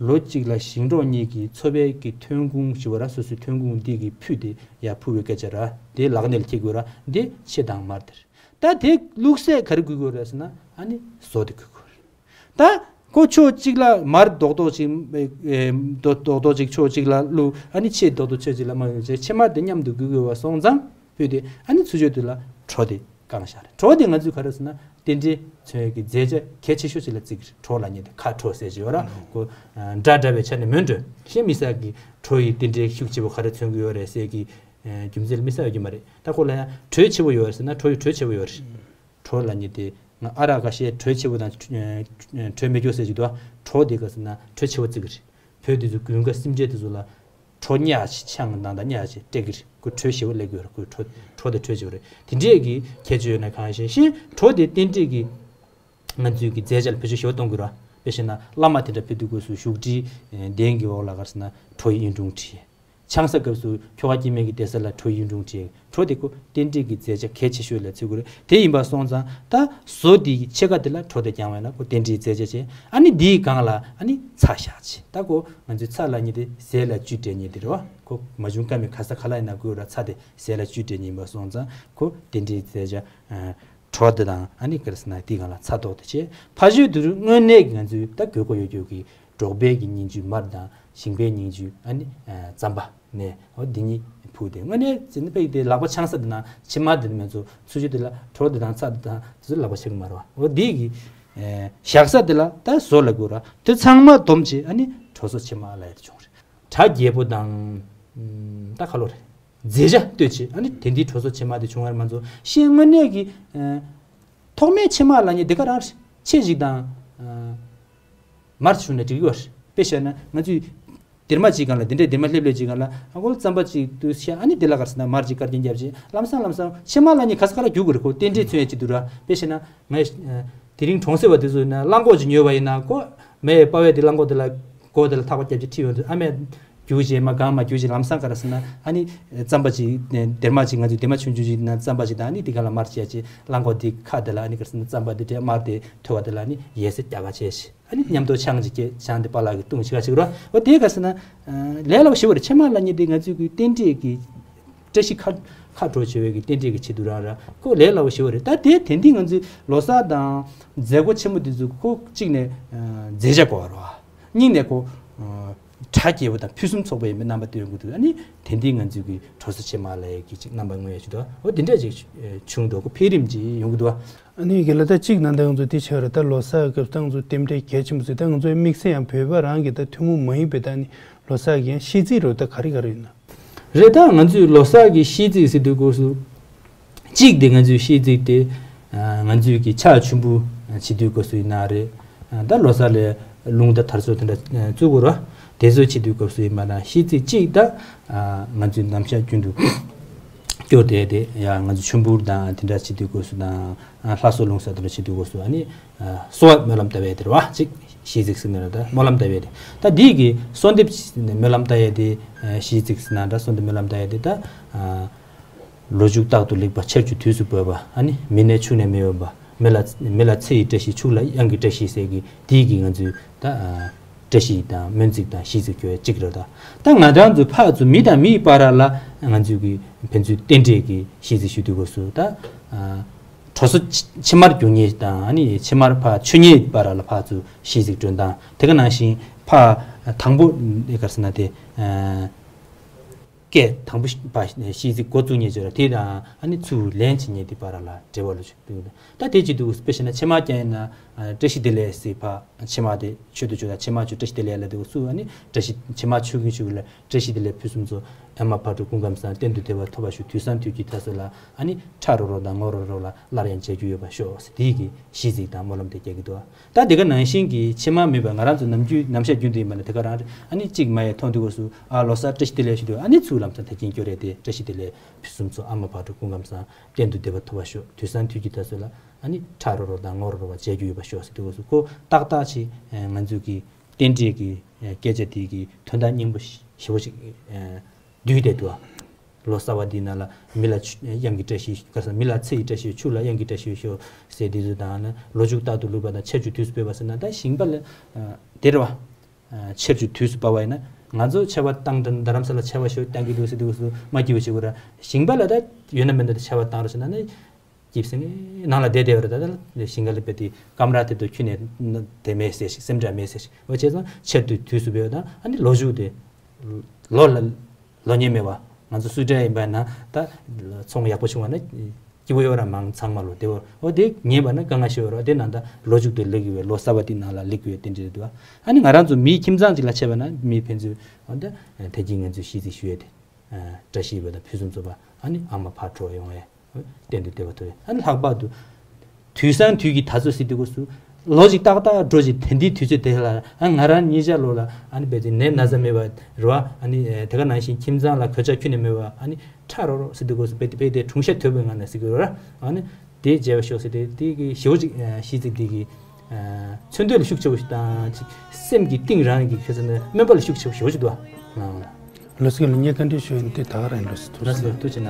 ལོ་གཅིག་ལ་ཞིང་འབྲོག་གཉིས་ཀྱི་འཚོ་བའི་གི་ཐོན་ཁུངས་ཞུ་བ་ར། སོ་སོའི་ཐོན་ཁུངས་འདི་གི་ཕུད་དེ་ཡར་ཕུལ་བའི་སྐད་ཆ་ར། དེ་ལག་ནས་ལ་ཁྱེར་དགོས་ར། འདི་ཕྱེད་དང་མར་དེ་རེད། ད་དེ་བླུགས་སའི་ག་རེ་དགོས་ཀྱི་ཡོད་རེད་ཟེར་ན། ཨ་ནི་ཟོ་དེ་དགོས་ཀྱི་ཡོད་རེད། ད་ཁོ་ཕྱོགས་གཅིག་ལ་མར་རྡོག་རྡོག་ཅིག་ཨེ། རྡོག་རྡོག་རྡོག་ཅིག་ཕྱོགས་གཅིག་ལ་བླུགས། ཨ་ནི་ཕྱེད་རྡོག་རྡོག་ཕྱོགས་གཅིག་ལ་མར་བླུགས་བྱས་ཕྱེ་མར་དེ་མཉམ་དུ་དགོས་ཀྱི་ཡོད་པ་སོང་ཙང་ཕུད་དེ། ཨ་ནི་ཚུར་ཕྱོགས་དེ་ལ་གྲོ་དེ་བཀང་བཞག་རེད། གྲོ་དེ་ང་ཚོས་ག་རེ་ཟེར་ན་རྟེན་འབྲེལ་མཚོན་ཡས་ཀྱི་མཛད་བྱ་གལ་ཆེ་ཤོས་ཅིག་ལ་བརྩི་གི་རེད། གྲོ་ལབ་མཁན་དེ་ཁ་དྲོ་ཟེར་གྱི་ཡོད་ར། ཁོ་འདྲ་འདྲ་བའི་ཆ་ནས་མིན་འགྲོ། གཞན་མི་ས་གི་གྲོ་ཡི་རྟེན་འབྲེལ་ཤུགས་ཆེ་བོ་ག་རེ་མཚོན་གྱི་ཡོད་རེད་ཟེར་གི་རྒྱུ་མཚན་མི་ས་ཡོད་ཀྱི་མ་རེད། ད་ཁོ་ལ་ཡང་དྲོད་ཆེ་བོ་ཡོད་རེད་ཟེར་ན་གྲོ་ཡི་དྲོད་ཆེ་བོ་ཡོད་རེད། གྲོ་ལབ་མཁན་དེ་ང་ཨ་རག་ཁ་ཤས་དྲོད་ཆེ་བོ་དང་དྲོད་མེད་རྒྱུ་ཟེར་གྱི་འདུག་ག་གྲོ་དེ་ག་ཟེར་ན་དྲོད་ཆེ་བོ་བརྩི་གི་རེད། བོད་དེ་ཚོ་དགུན་ཁ་སེམས་ཅན་དེ་ཚོ་ལ་གྲོ་ཉག་ཅིག་ཆང་གི་ནང་དང་ཉག་ཅིག་སྤྲད་ཀྱི་རེད། ཁོ་དྲོད་ཞེ་པོ་སླེབས་ཀྱི་ཡོད་རེད། ཁོ་གྲོ་གྲོ་དེ་དྲོད་ཆེ་བོ་རེད། དེ་འདྲས་ཀྱི་ཁྱད་ཆོས་ཡོད་ན་གང་ཞེས་ཤེས། གྲོ་དེ་རྟེན་འབྲེལ་གྱི་ང་ཚོའི་གི་མཛད་བྱ་ལ་བེད་སྤྱོད་ཞེ་པོ་གཏོང་གི་རེད། དཔེ་བཞག་ན་བླ་མ་དེ་འདྲ་ཕེབས་དུས་སྐབས་སུ་བཞུགས་ཁྲིའི་གདན་གྱི་འོག་ལ་ག་རེ་ཟེར་ན་གྲོ་ཡི་གཡུང་དྲུང་བྲིས། ཆང་ས་སྐབས་སུ་ཁྱོ་ག་སྐྱེ་དམན་གྱི་གདན་ས་ལ་གྲོ་ཡི་གཡུང་དྲུང་བྲིས། གྲོ་དེ་ཁོ་རྟེན་འབྲེལ་གྱི་མཛད་བྱ་གལ་ཆེ་ཤོས་ལ་བརྩི་དགོས་རེད། དེ་ཡིན་པ་སོང་ཙང་ད་ཟོ་དེའི་ཕྱེད་ཀ་དེ་ལ་གྲོ་དེ་བརྐྱངས་པས་ན་ཁོ་རྟེན་འབྲེལ་མཛད་བྱ་བྱས། ཨ་ནི་དེའི་སྒང་ལ་ཨ་ནི་ཚྭ་བཞག་བྱས། ད་ཁོ་ང་ཚོའི་ཚྭ་ལབ་མཁན་དེ་ཟས་ལ་བཅུད་སྤྲད་མཁན་དེ་རེད་བ། ཁོ་མ་བྱུང་ཀ་མེད་ག་ས་ག་ལ་ཡིན་ན་དགོས་ར། ཚྭ་དེ་ཟས་ལ་བཅུད་སྤྲད་མཁན་ཡིན་པ་སོང་ཙང་ཁོ་རྟེན་འབྲེལ་མཛད་བྱ་གྲོ་དེ་དང་ཨ་ནི་ག་རེ་ཟེར་ན་དེའི་སྒང་ལ་ཚྭ་ཏོག་ཏོ་བྱས། ཕ་ཆོས་དུ་རུ་དངོས་གནས་ཀྱི་ང་ཚོའི་ད་དགོས་མཁོ་ཡོད་རྒྱུ་གི་ འབྲོག་པའི་གི་སྙིང་བཅུད་མར་དང་ཞིང་པའི་སྙིང་བཅུད་ཨ་ནི་རྩམ་པ་ནས་འོ་འདི་གཉིས་ཕུལ་ཏེ། དངོས་གནས་བྱས་ན་ཕ་གི་དེ་ལག་པ་འཆང་ས་དེ་ན་ཕྱེ་མར་དེ་མེད་ཚོ་ཚུར་ཤོག་དེ་ལ་གྲོ་དེ་དང་ཚྭ་དེ་དང་དེ་ཚོ་ལག་པ་འཆང་གི་མ་རེད་བ། འོ་འདི་གི་བཞག་ས་དེ་ལ་ད་བཟོ་ལ་དགོས་ར། དེ་ཚང་མ་བསྡོམས་བྱས་ཨ་ནི་དྲོ་སོ་ཕྱེ་མར་ལབ་ཡ་དེ་བྱུང་རེད། གྲ་རྒྱས་པོ་དང་། ད་ཁ་ལོ་རེད། མཛེས་ཆ་གཏོད་བྱེད་ཨ་ནི་དེ་འདིའི་དྲོ་སོ་ཕྱེ་མར་དེ་བྱུང་བ་རེད། མ་ཚོ་ཤེས་དངོས་གནས་ཀྱི་ཐོག་མའི་ཕྱེ་མར་ལབ་མཁན་དེ་ག་རང་རེད། ཕྱེ་ཞིག་དང་མར་བྱུང་ན་འགྲིག་གི་རེད། དཔེ་བཤད་ན་ང་ཚོས་སྡེར་མ་གཅིག་སྒང་ལ་དེ་འདྲའི་སྡེར་མ་ལྷེབ་ལྷེབ་གཅིག་སྒང་ལ་ཨ་ཁོ་རྩམ་པ་གཅིག་ཏུ་བཤད་ཨ་ནི་དེ་ལ་ག་རེ་ཟེར་ན་མར་གཅིག་དཀར་རྐྱང་བརྒྱབ་བྱས་ལམ་སང་ལམ་སང་ཕྱེ་མར་ལབ་མཁན་ག་ས་ག་ལ་རྒྱུག་གི་རེད། ཁོ་རྟེན་འབྲེལ་མཚོན་ཡ་གཅིག་འདུག་ར། དཔེ་བཤད་ན་ངས་དེ་རིང་གྲོང་གསེབ་པ་དེ་ཚོ་ཡིན་ན་གླང་གོག་ཅིག་ཉོས་པ་ཡིན་ན་ཁོ་མེ་ཡི་པ་ཝེ་དེ་གླང་གོག་དེ་ལ་མགོ་དེ་ལ་ཐག་པ་བརྒྱབ་བྱས་ཁྲིད་ཡོང་དུས་ཨ་མས་རྒྱུག་བྱས་མར་གང་མར་རྒྱུག་བྱས་ལམ་སང་ག་རེ་ཟེར་ན་ཨ་ནི་རྩམ་པ་ཅིག་སྡེར་མ་ཅིག་ང་ཚོའི་སྡེར་མ་ཆུང་ཆུང་ཅིག་ན་རྩམ་པ་ཅིག་དང་ཨ་ནི་དེ་ག་ལ་མར་བྱས་བྱས་གླང་གོག་དེ་ཁ་དེ་ལ་ཨ་ནི་ག་རེ་ཟེར་ན་རྩམ་པ་དེ་དེ་མར་དེ་ཐོས་པ་དེ་ལ་ཨ་ནི་ཡལ་སའི་རྒྱ་གར་བྱས་བྱས། ཨ་ནི་མཉམ་དུ་ཆང་ཅིག་བསྐྱལ། ཆང་དེ་པཱ་ལགས་ཀྱིས་བཏུང་བྱས་ཁ་ཅིག་རོ། འོ་དེ་ག་ཟེར་ན་ལས་སླ་པོ་ཞེ་པོ་རེད། ཕྱེ་མར་ལབ་མཁན་དེ་ང་ཚོའི་གི་རྟེན་འབྲེལ་གྱི་བཀྲ་ཤིས་ཁ་ཁ་དྲོ་བྱེད་པའི་གི་རྟེན་འབྲེལ་གྱི་ཆེད་དུ་རང་ར་ཁོ་ལས་སླ་པོ་ཞེ་པོ་རེད། ད་དེ་དེ་འདི་ང་ཚོའི་ལོ་གསར་དང་མཛད་སྒོ་ཆེན་མོ་འདི་ཚོ་ཁོ་གཅིག་ནས་མཛེས་ཆ་དགོས་པ་རེད། གཉིས་ནས་ཁོ་གྲ་རྒྱས་པོ་དང་ཕུན་སུམ་ཚོགས་པ་ཡིན་པའི་རྣམ་པ་སྟོན་དགོས་འདུག་ཨ་ནི་དེ་འདི་ང་ཚོའི་གི་དྲོ་སོ་ཕྱེ་མར་ལབ་ཡ་གི་ཅིག་རྣམ་པ་མངོན་ཡ་ཅིག་འདུག་འོ་དེ་འདྲ་ཅིག་བྱུང་འདུག་ཁོ་འཕེལ་རིམ་ཅིག་ཡོང་གི་འདུག་ཨ་ནི་གི་ལ་ད་གཅིག་ན་ད་ང་ཚོ་དེ་ཆེ་བ་རེད། ད་ལོ་གསར་སྐབས་ད་ང་ཚོའི་རྟེན་འབྲེལ་གལ་ཆེན་པོ་ཟེར་ད་ང་ཚོའི་དམིགས་བསལ་ཡང་བོད་པ་རང་གི་ད་ཐུན་མོང་མ་ཡིན་པའི་ད་ནི་ལོ་གསར་གི་ཡང་གཞས་ཚིག་རོ་ད་ག་རེ་ག་རེ་ཡོད་ན། རེད། ད་ང་ཚོའི་ལོ་གསར་གི་གཞས་ཚིག་ཟེར་དུས་སྐབས་སུ་གཅིག་དེ་ང་ཚོའི་གཞས་ཚིག་དེ་ང་ཚོའི་གི་ཕྱག་མཆོད་འབུལ་བྱེད་དུས་སྐབས་སུ་ཡིན་ན་རེད། ད་ལོ་གསར་ལ་རླུང་རྟ་དར་སོགས་དེ་འདྲ་བཙུགས་དགོས་རོ། དེ་ཚོ་བྱེད་དུས་སྐབས་སུ་ཡིན་པ་ན་གཞས་ཚིག་གཅིག་ད་ང་ཚོའི་ནམ་ཞག་རྒྱུན་དུ་སྐྱོར་བསྡད་དེ་ཡ་ང་ཚོ་མཆོད་འབུལ་དང་དེ་འདྲ་བྱེད་དུས་སྐབས་སུ་དང་ལྷ་གསོལ་ལུང་གསོལ་དེ་འདྲ་བྱེད་དུས་སྐབས་སུ་ཨ་ནི་གསོལ་བ་སྨོན་ལམ་བཏབ་ཡས་དེ་རེད་བ། གཅིག་གཞས་ཚིག་ཟེར་ནས་རེད། ད་སྨོན་ལམ་བཏབ་ཡས་དེ་ད་འདི་གི་གསོལ་འདེབས་སྨོན་ལམ་བཏབ་ཡས་དེ་གཞས་ཚིག་ཟེར་ན་འདྲ། གསོལ་འདེབས་སྨོན་ལམ་བཏབ་ཡས་དེ་ད། ལོ་ཕྱུགས་རྟག་ཏུ་ལེགས་པ། ཆར་ཆུ་དུས་སུ་འབབ་པ། ཨ་ནི་མི་ནད་ཕྱུགས་ནད་མི་འབབ་པ། མི་ལ་མི་ལ་ཚེ་ཡི་བཀྲ་ཤིས། ཕྱུགས་ལ་གཡང་གི་བཀྲ་ཤིས་ཟེར་གི་དེའི་གི་ང་ཚོའི་ད་བཀྲ་ཤིས་དང་སྨོན་ཚིག་དང་གཞས་ཚིག་གི་གཅིག་རེད། ད་ད་ང་རང་ཚོ་ཕར་ཚུར་མི་དང་མིའི་བར་ལ་ང་ཚོའི་གི་ཕན་ཚུན་རྟེན་འབྲེལ་གི་གཞས་ཚིག་ཞུ་དུས་སྐབས་སུ་ད་དྲོ་སོ་ཕྱེ་མར་རྒྱུག་མཁན་དང་ཨ་ནི་ཕྱེ་མར་ཕར་མཆོད་མཁན་བར་ལ་ཕར་ཚུར་གཞས་ཚིག་སྒྲོན་སྟངས་དེ་ག་ནང་བཞིན་ཕར་དང་པོ་ག་རེ་ཟེར་ན་དེ། སྐད་དང་པོ་པ་གཞས་ཚིག་འགོ་བཙུགས་མཁན་ཅིག་ར། དེ་དང་ཨ་ནི་ཚུར་ལན་བྱེད་མཁན་དེ་བར་ལ་འབྲེལ་བ་ལོ་ཅིག་འདུག་ད་དེ་ཅིག་འདུག་དཔེ་བྱས་ན་ཕྱེ་མར་རྒྱག་ཡིན་ན་བཀྲ་ཤིས་བདེ་ལེགས་ཟེར། ཕར་ཕྱེ་མར་དེ་མཆོད་དུ་བཅུག་དང་ཕྱེ་མར་མཆོད་བཀྲ་ཤིས་བདེ་ལེགས་ལབ་དུས་སུ་ཨ་ནི་བཀྲ་ཤིས་ཕྱེ་མར་མཆོད་མཁན་ཞིག་ལ་བཀྲ་ཤིས་བདེ་ལེགས་ཕུན་སུམ་ཚོགས། ཨ་མ་བག་གྲོ་སྐུ་ཁམས་བཟང་། གཏན་དུ་བདེ་བ་ཐོབ་པར་ཤོག་དུས་བཟང་དུས་ཀྱི་མཐའ་སོགས་ལ་ཨ་ནི་ཁྲ་རོ་རོ་དང་ངོ་རོ་རོ་ལ་སླར་ཡང་མཇལ་རྒྱུ་ཡོད་པར་ཤོག་ཟེར་དེའི་གི་གཞས་ཚིག་དང་སྨོན་ལམ་དེ་རྒྱག་གི་འདུག་ད་དེ་ག་ནང་བཞིན་གྱི་ཕྱེ་མར་མེད་པ་ང་རང་ཚོ་ནམ་རྒྱུན་ནམ་ཞག་རྒྱུན་དུ་ཡིན་པ་ན་དེ་ག་རང་རེད། ཨ་ནི་གཅིག་མ་ཡས་མཐོང་དུས་སྐབས་སུ་ཨ་ལོ་གསར་བཀྲ་ཤིས་བདེ་ལེགས་ཞུ་དུས་ཨ་ནི་ཚུར་ལམ་སང་ད་གིན་སྐྱོར་རེད་དེ། བཀྲ་ཤིས་བདེ་ལེགས་ཕུན་སུམ་ཚོགས། ཨ་མ་བག་གྲོ་སྐུ་ཁམས་བཟང་། གཏན་དུ་བདེ་བ་ཐོབ་པར་ཤོག་དུས་བཟང་དུས་ཀྱི་མཐའ་སོགས་ལ་ཨ་ནི་ཁྲ་རོ་རོ་དང་ངོ་རོ་རོ་བ་མཇལ་རྒྱུ་ཡོད་པར་ཤོག་ཟེར་དུས་སྐབས་སུ་ཁོ་ཏག་ཏག་ཅིག་ང་ཚོའི་གི་རྟེན་འབྲེལ་གྱི་སྐད་ཆ་དེ་གི་དོན་དག་སྙིང་པོ་ཞེ་པོ་ཅིག་བསྡུས་བསྡད་འདུག་ལོ་གསར་བ་འདིའི་ནང་ལ་མི་ལ་ཆུ་གཡང་གི་བཀྲ་ཤིས། ག་ས་མི་ལ་ཚེ་ཡི་བཀྲ་ཤིས། ཕྱུགས་ལ་གཡང་གི་བཀྲ་ཤིས་ཤོག་ཟེར་འདི་ཚོ་དང་ལོ་ཕྱུགས་རྟག་ཏུ་ལེགས་པ་དང་ཆར་ཆུ་དུས་སུ་འབབ་པ་ཟེར་ན་ད་ཞིང་པ་ལ་དེ་རེད་བ། ཆར་ཆུ་དུས་སུ་འབབ་པ་ཡིན་ན་ང་ཚོ་ཆར་པ་བཏང་དང་རྡ་རམ་ས་ལ་ཆར་པ་ཞོ་བཏང་གི་འདུག་ཟེར་དུས་སུ་མ་སྐྱིད་པ་བྱེད་དགོས་ར། ཞིང་པ་ལ་ད་ཡོད་ན་མེད་ན་ད་ཆར་པ་བཏང་རོགས་ཟེར་ན་ནི་སྐྱིད་སེ་ནང་ལ་བསྡད་བསྡད་པ་རེད། ད་ད་ཞིང་ཁ་ལ་བས་དེ་ཀམ་ར་དེ་དུ་ཁྱུ་ནས་དེ་མེད་ཟེར་ཞིག་སེམས་ཁྲལ་མེད་ཟེར་ཞིག་འོ་བྱས་ཙང་ཆར་དུས་དུས་སུ་འབབ་དང་ཨ་ནི་ལོ་ཕྱུགས་དེ་ལོ་ལ་ལོ་ཉེས་མེད་པ་ང་ཚོ་སུ་འདྲ་ཡིན་པ་ན་ད་ཚོང་ཡག་པོ་བྱུང་བ་ན། སྐྱིད་པོ་ཡོད་ར་མང་ཚང་མ་ལོ་དེ་བོ་འོ་དེ་ཉེས་པ་ན་དཀའ་ངལ་ཤོར་ར། དེ་ནང་ད་ལོ་མཇུག་ཏུ་ལེགས་ཡོད་པའི་ལོ་གསར་པ་དེ་ནང་ལ་ལེགས་ཡོད་དེ་འདྲ་འདུག་ཨ་ནི་ང་རང་ཚོ་མིའི་ཁྱིམ་ཚང་གཅིག་ལ་བྱས་པ་ན་མི་ཕན་ཚུན་འོ་ད་དེ་གྱིས་ང་ཚོས་ཤིས་ཚིག་ཞུ་ཡས་དེ་བཀྲ་ཤིས་པ་དང་ཕུན་སུམ་ཚོགས་པ་ཨ་ནི་ཨ་མ་ཕར་འགྲོ་ཡོང་ཡས་གཏན་དུ་བདེ་བ་ཐོབ་ཡས། ཨ་ནི་ལྷག་པར་དུ་དུས་བཟང་དུས་ཀྱི་ད་ཚོད་ཟེར་དུས་སྐབས་སུ་ལོ་གཅིག་ཏག་ཏག་འགྲོ་ཅིག་དེ་འདིའི་དུས་ཚོད་དེ་ལ་ཨ་ང་རང་ཉིད་ཅག་ལོ་ལ་ཨ་ནི་བས་ཏེ་ནད་ན་ཚ་མེད་པ་རེད་བ། ཨ་ནི་དེ་ག་ནང་བཞིན་ཁྱིམ་ཚང་ལ་གོད་ཆག་ཁྱོན་ནས་མེད་པ་ཨ་ནི། ཁྲ་རོ་རོ་ཟེར་དུས་སྐབས་སུ་བས་ཏེ་བས་ཏེ་གྲུང་ཤ་དོད་པའི་ངང་ནས་ཟེར་གི་རོ་ར། ཨ་ནི་དེ་བརྗེད་པ་ཤོག་ཟེར་ཏེ་དེ་གི་ཞེ་པོ་ཅིག་ཤིས་ཚིག་དེ་གི་མཚོན་དོན་ལ་ཤུགས་ཆེ་བོ་ཞིག་དང་ཅིག་སེམས་ཀྱི་གཏིང་རང་གི་ཁྱོད་ཚོ་ནས་སྨོན་པ་ལ་ཤུགས་ཆེ་བོ་ཞེ་པོ་ཞིག་འདུག་ཨ། ལོ་སི་ལ་ཉེ་ག་འདྲི་ཞུ་ཡིན་དེ་ད་ག་རང་ལོ་སི་ཐུགས་ལ་སི་ཐུགས་ཆེ་ན།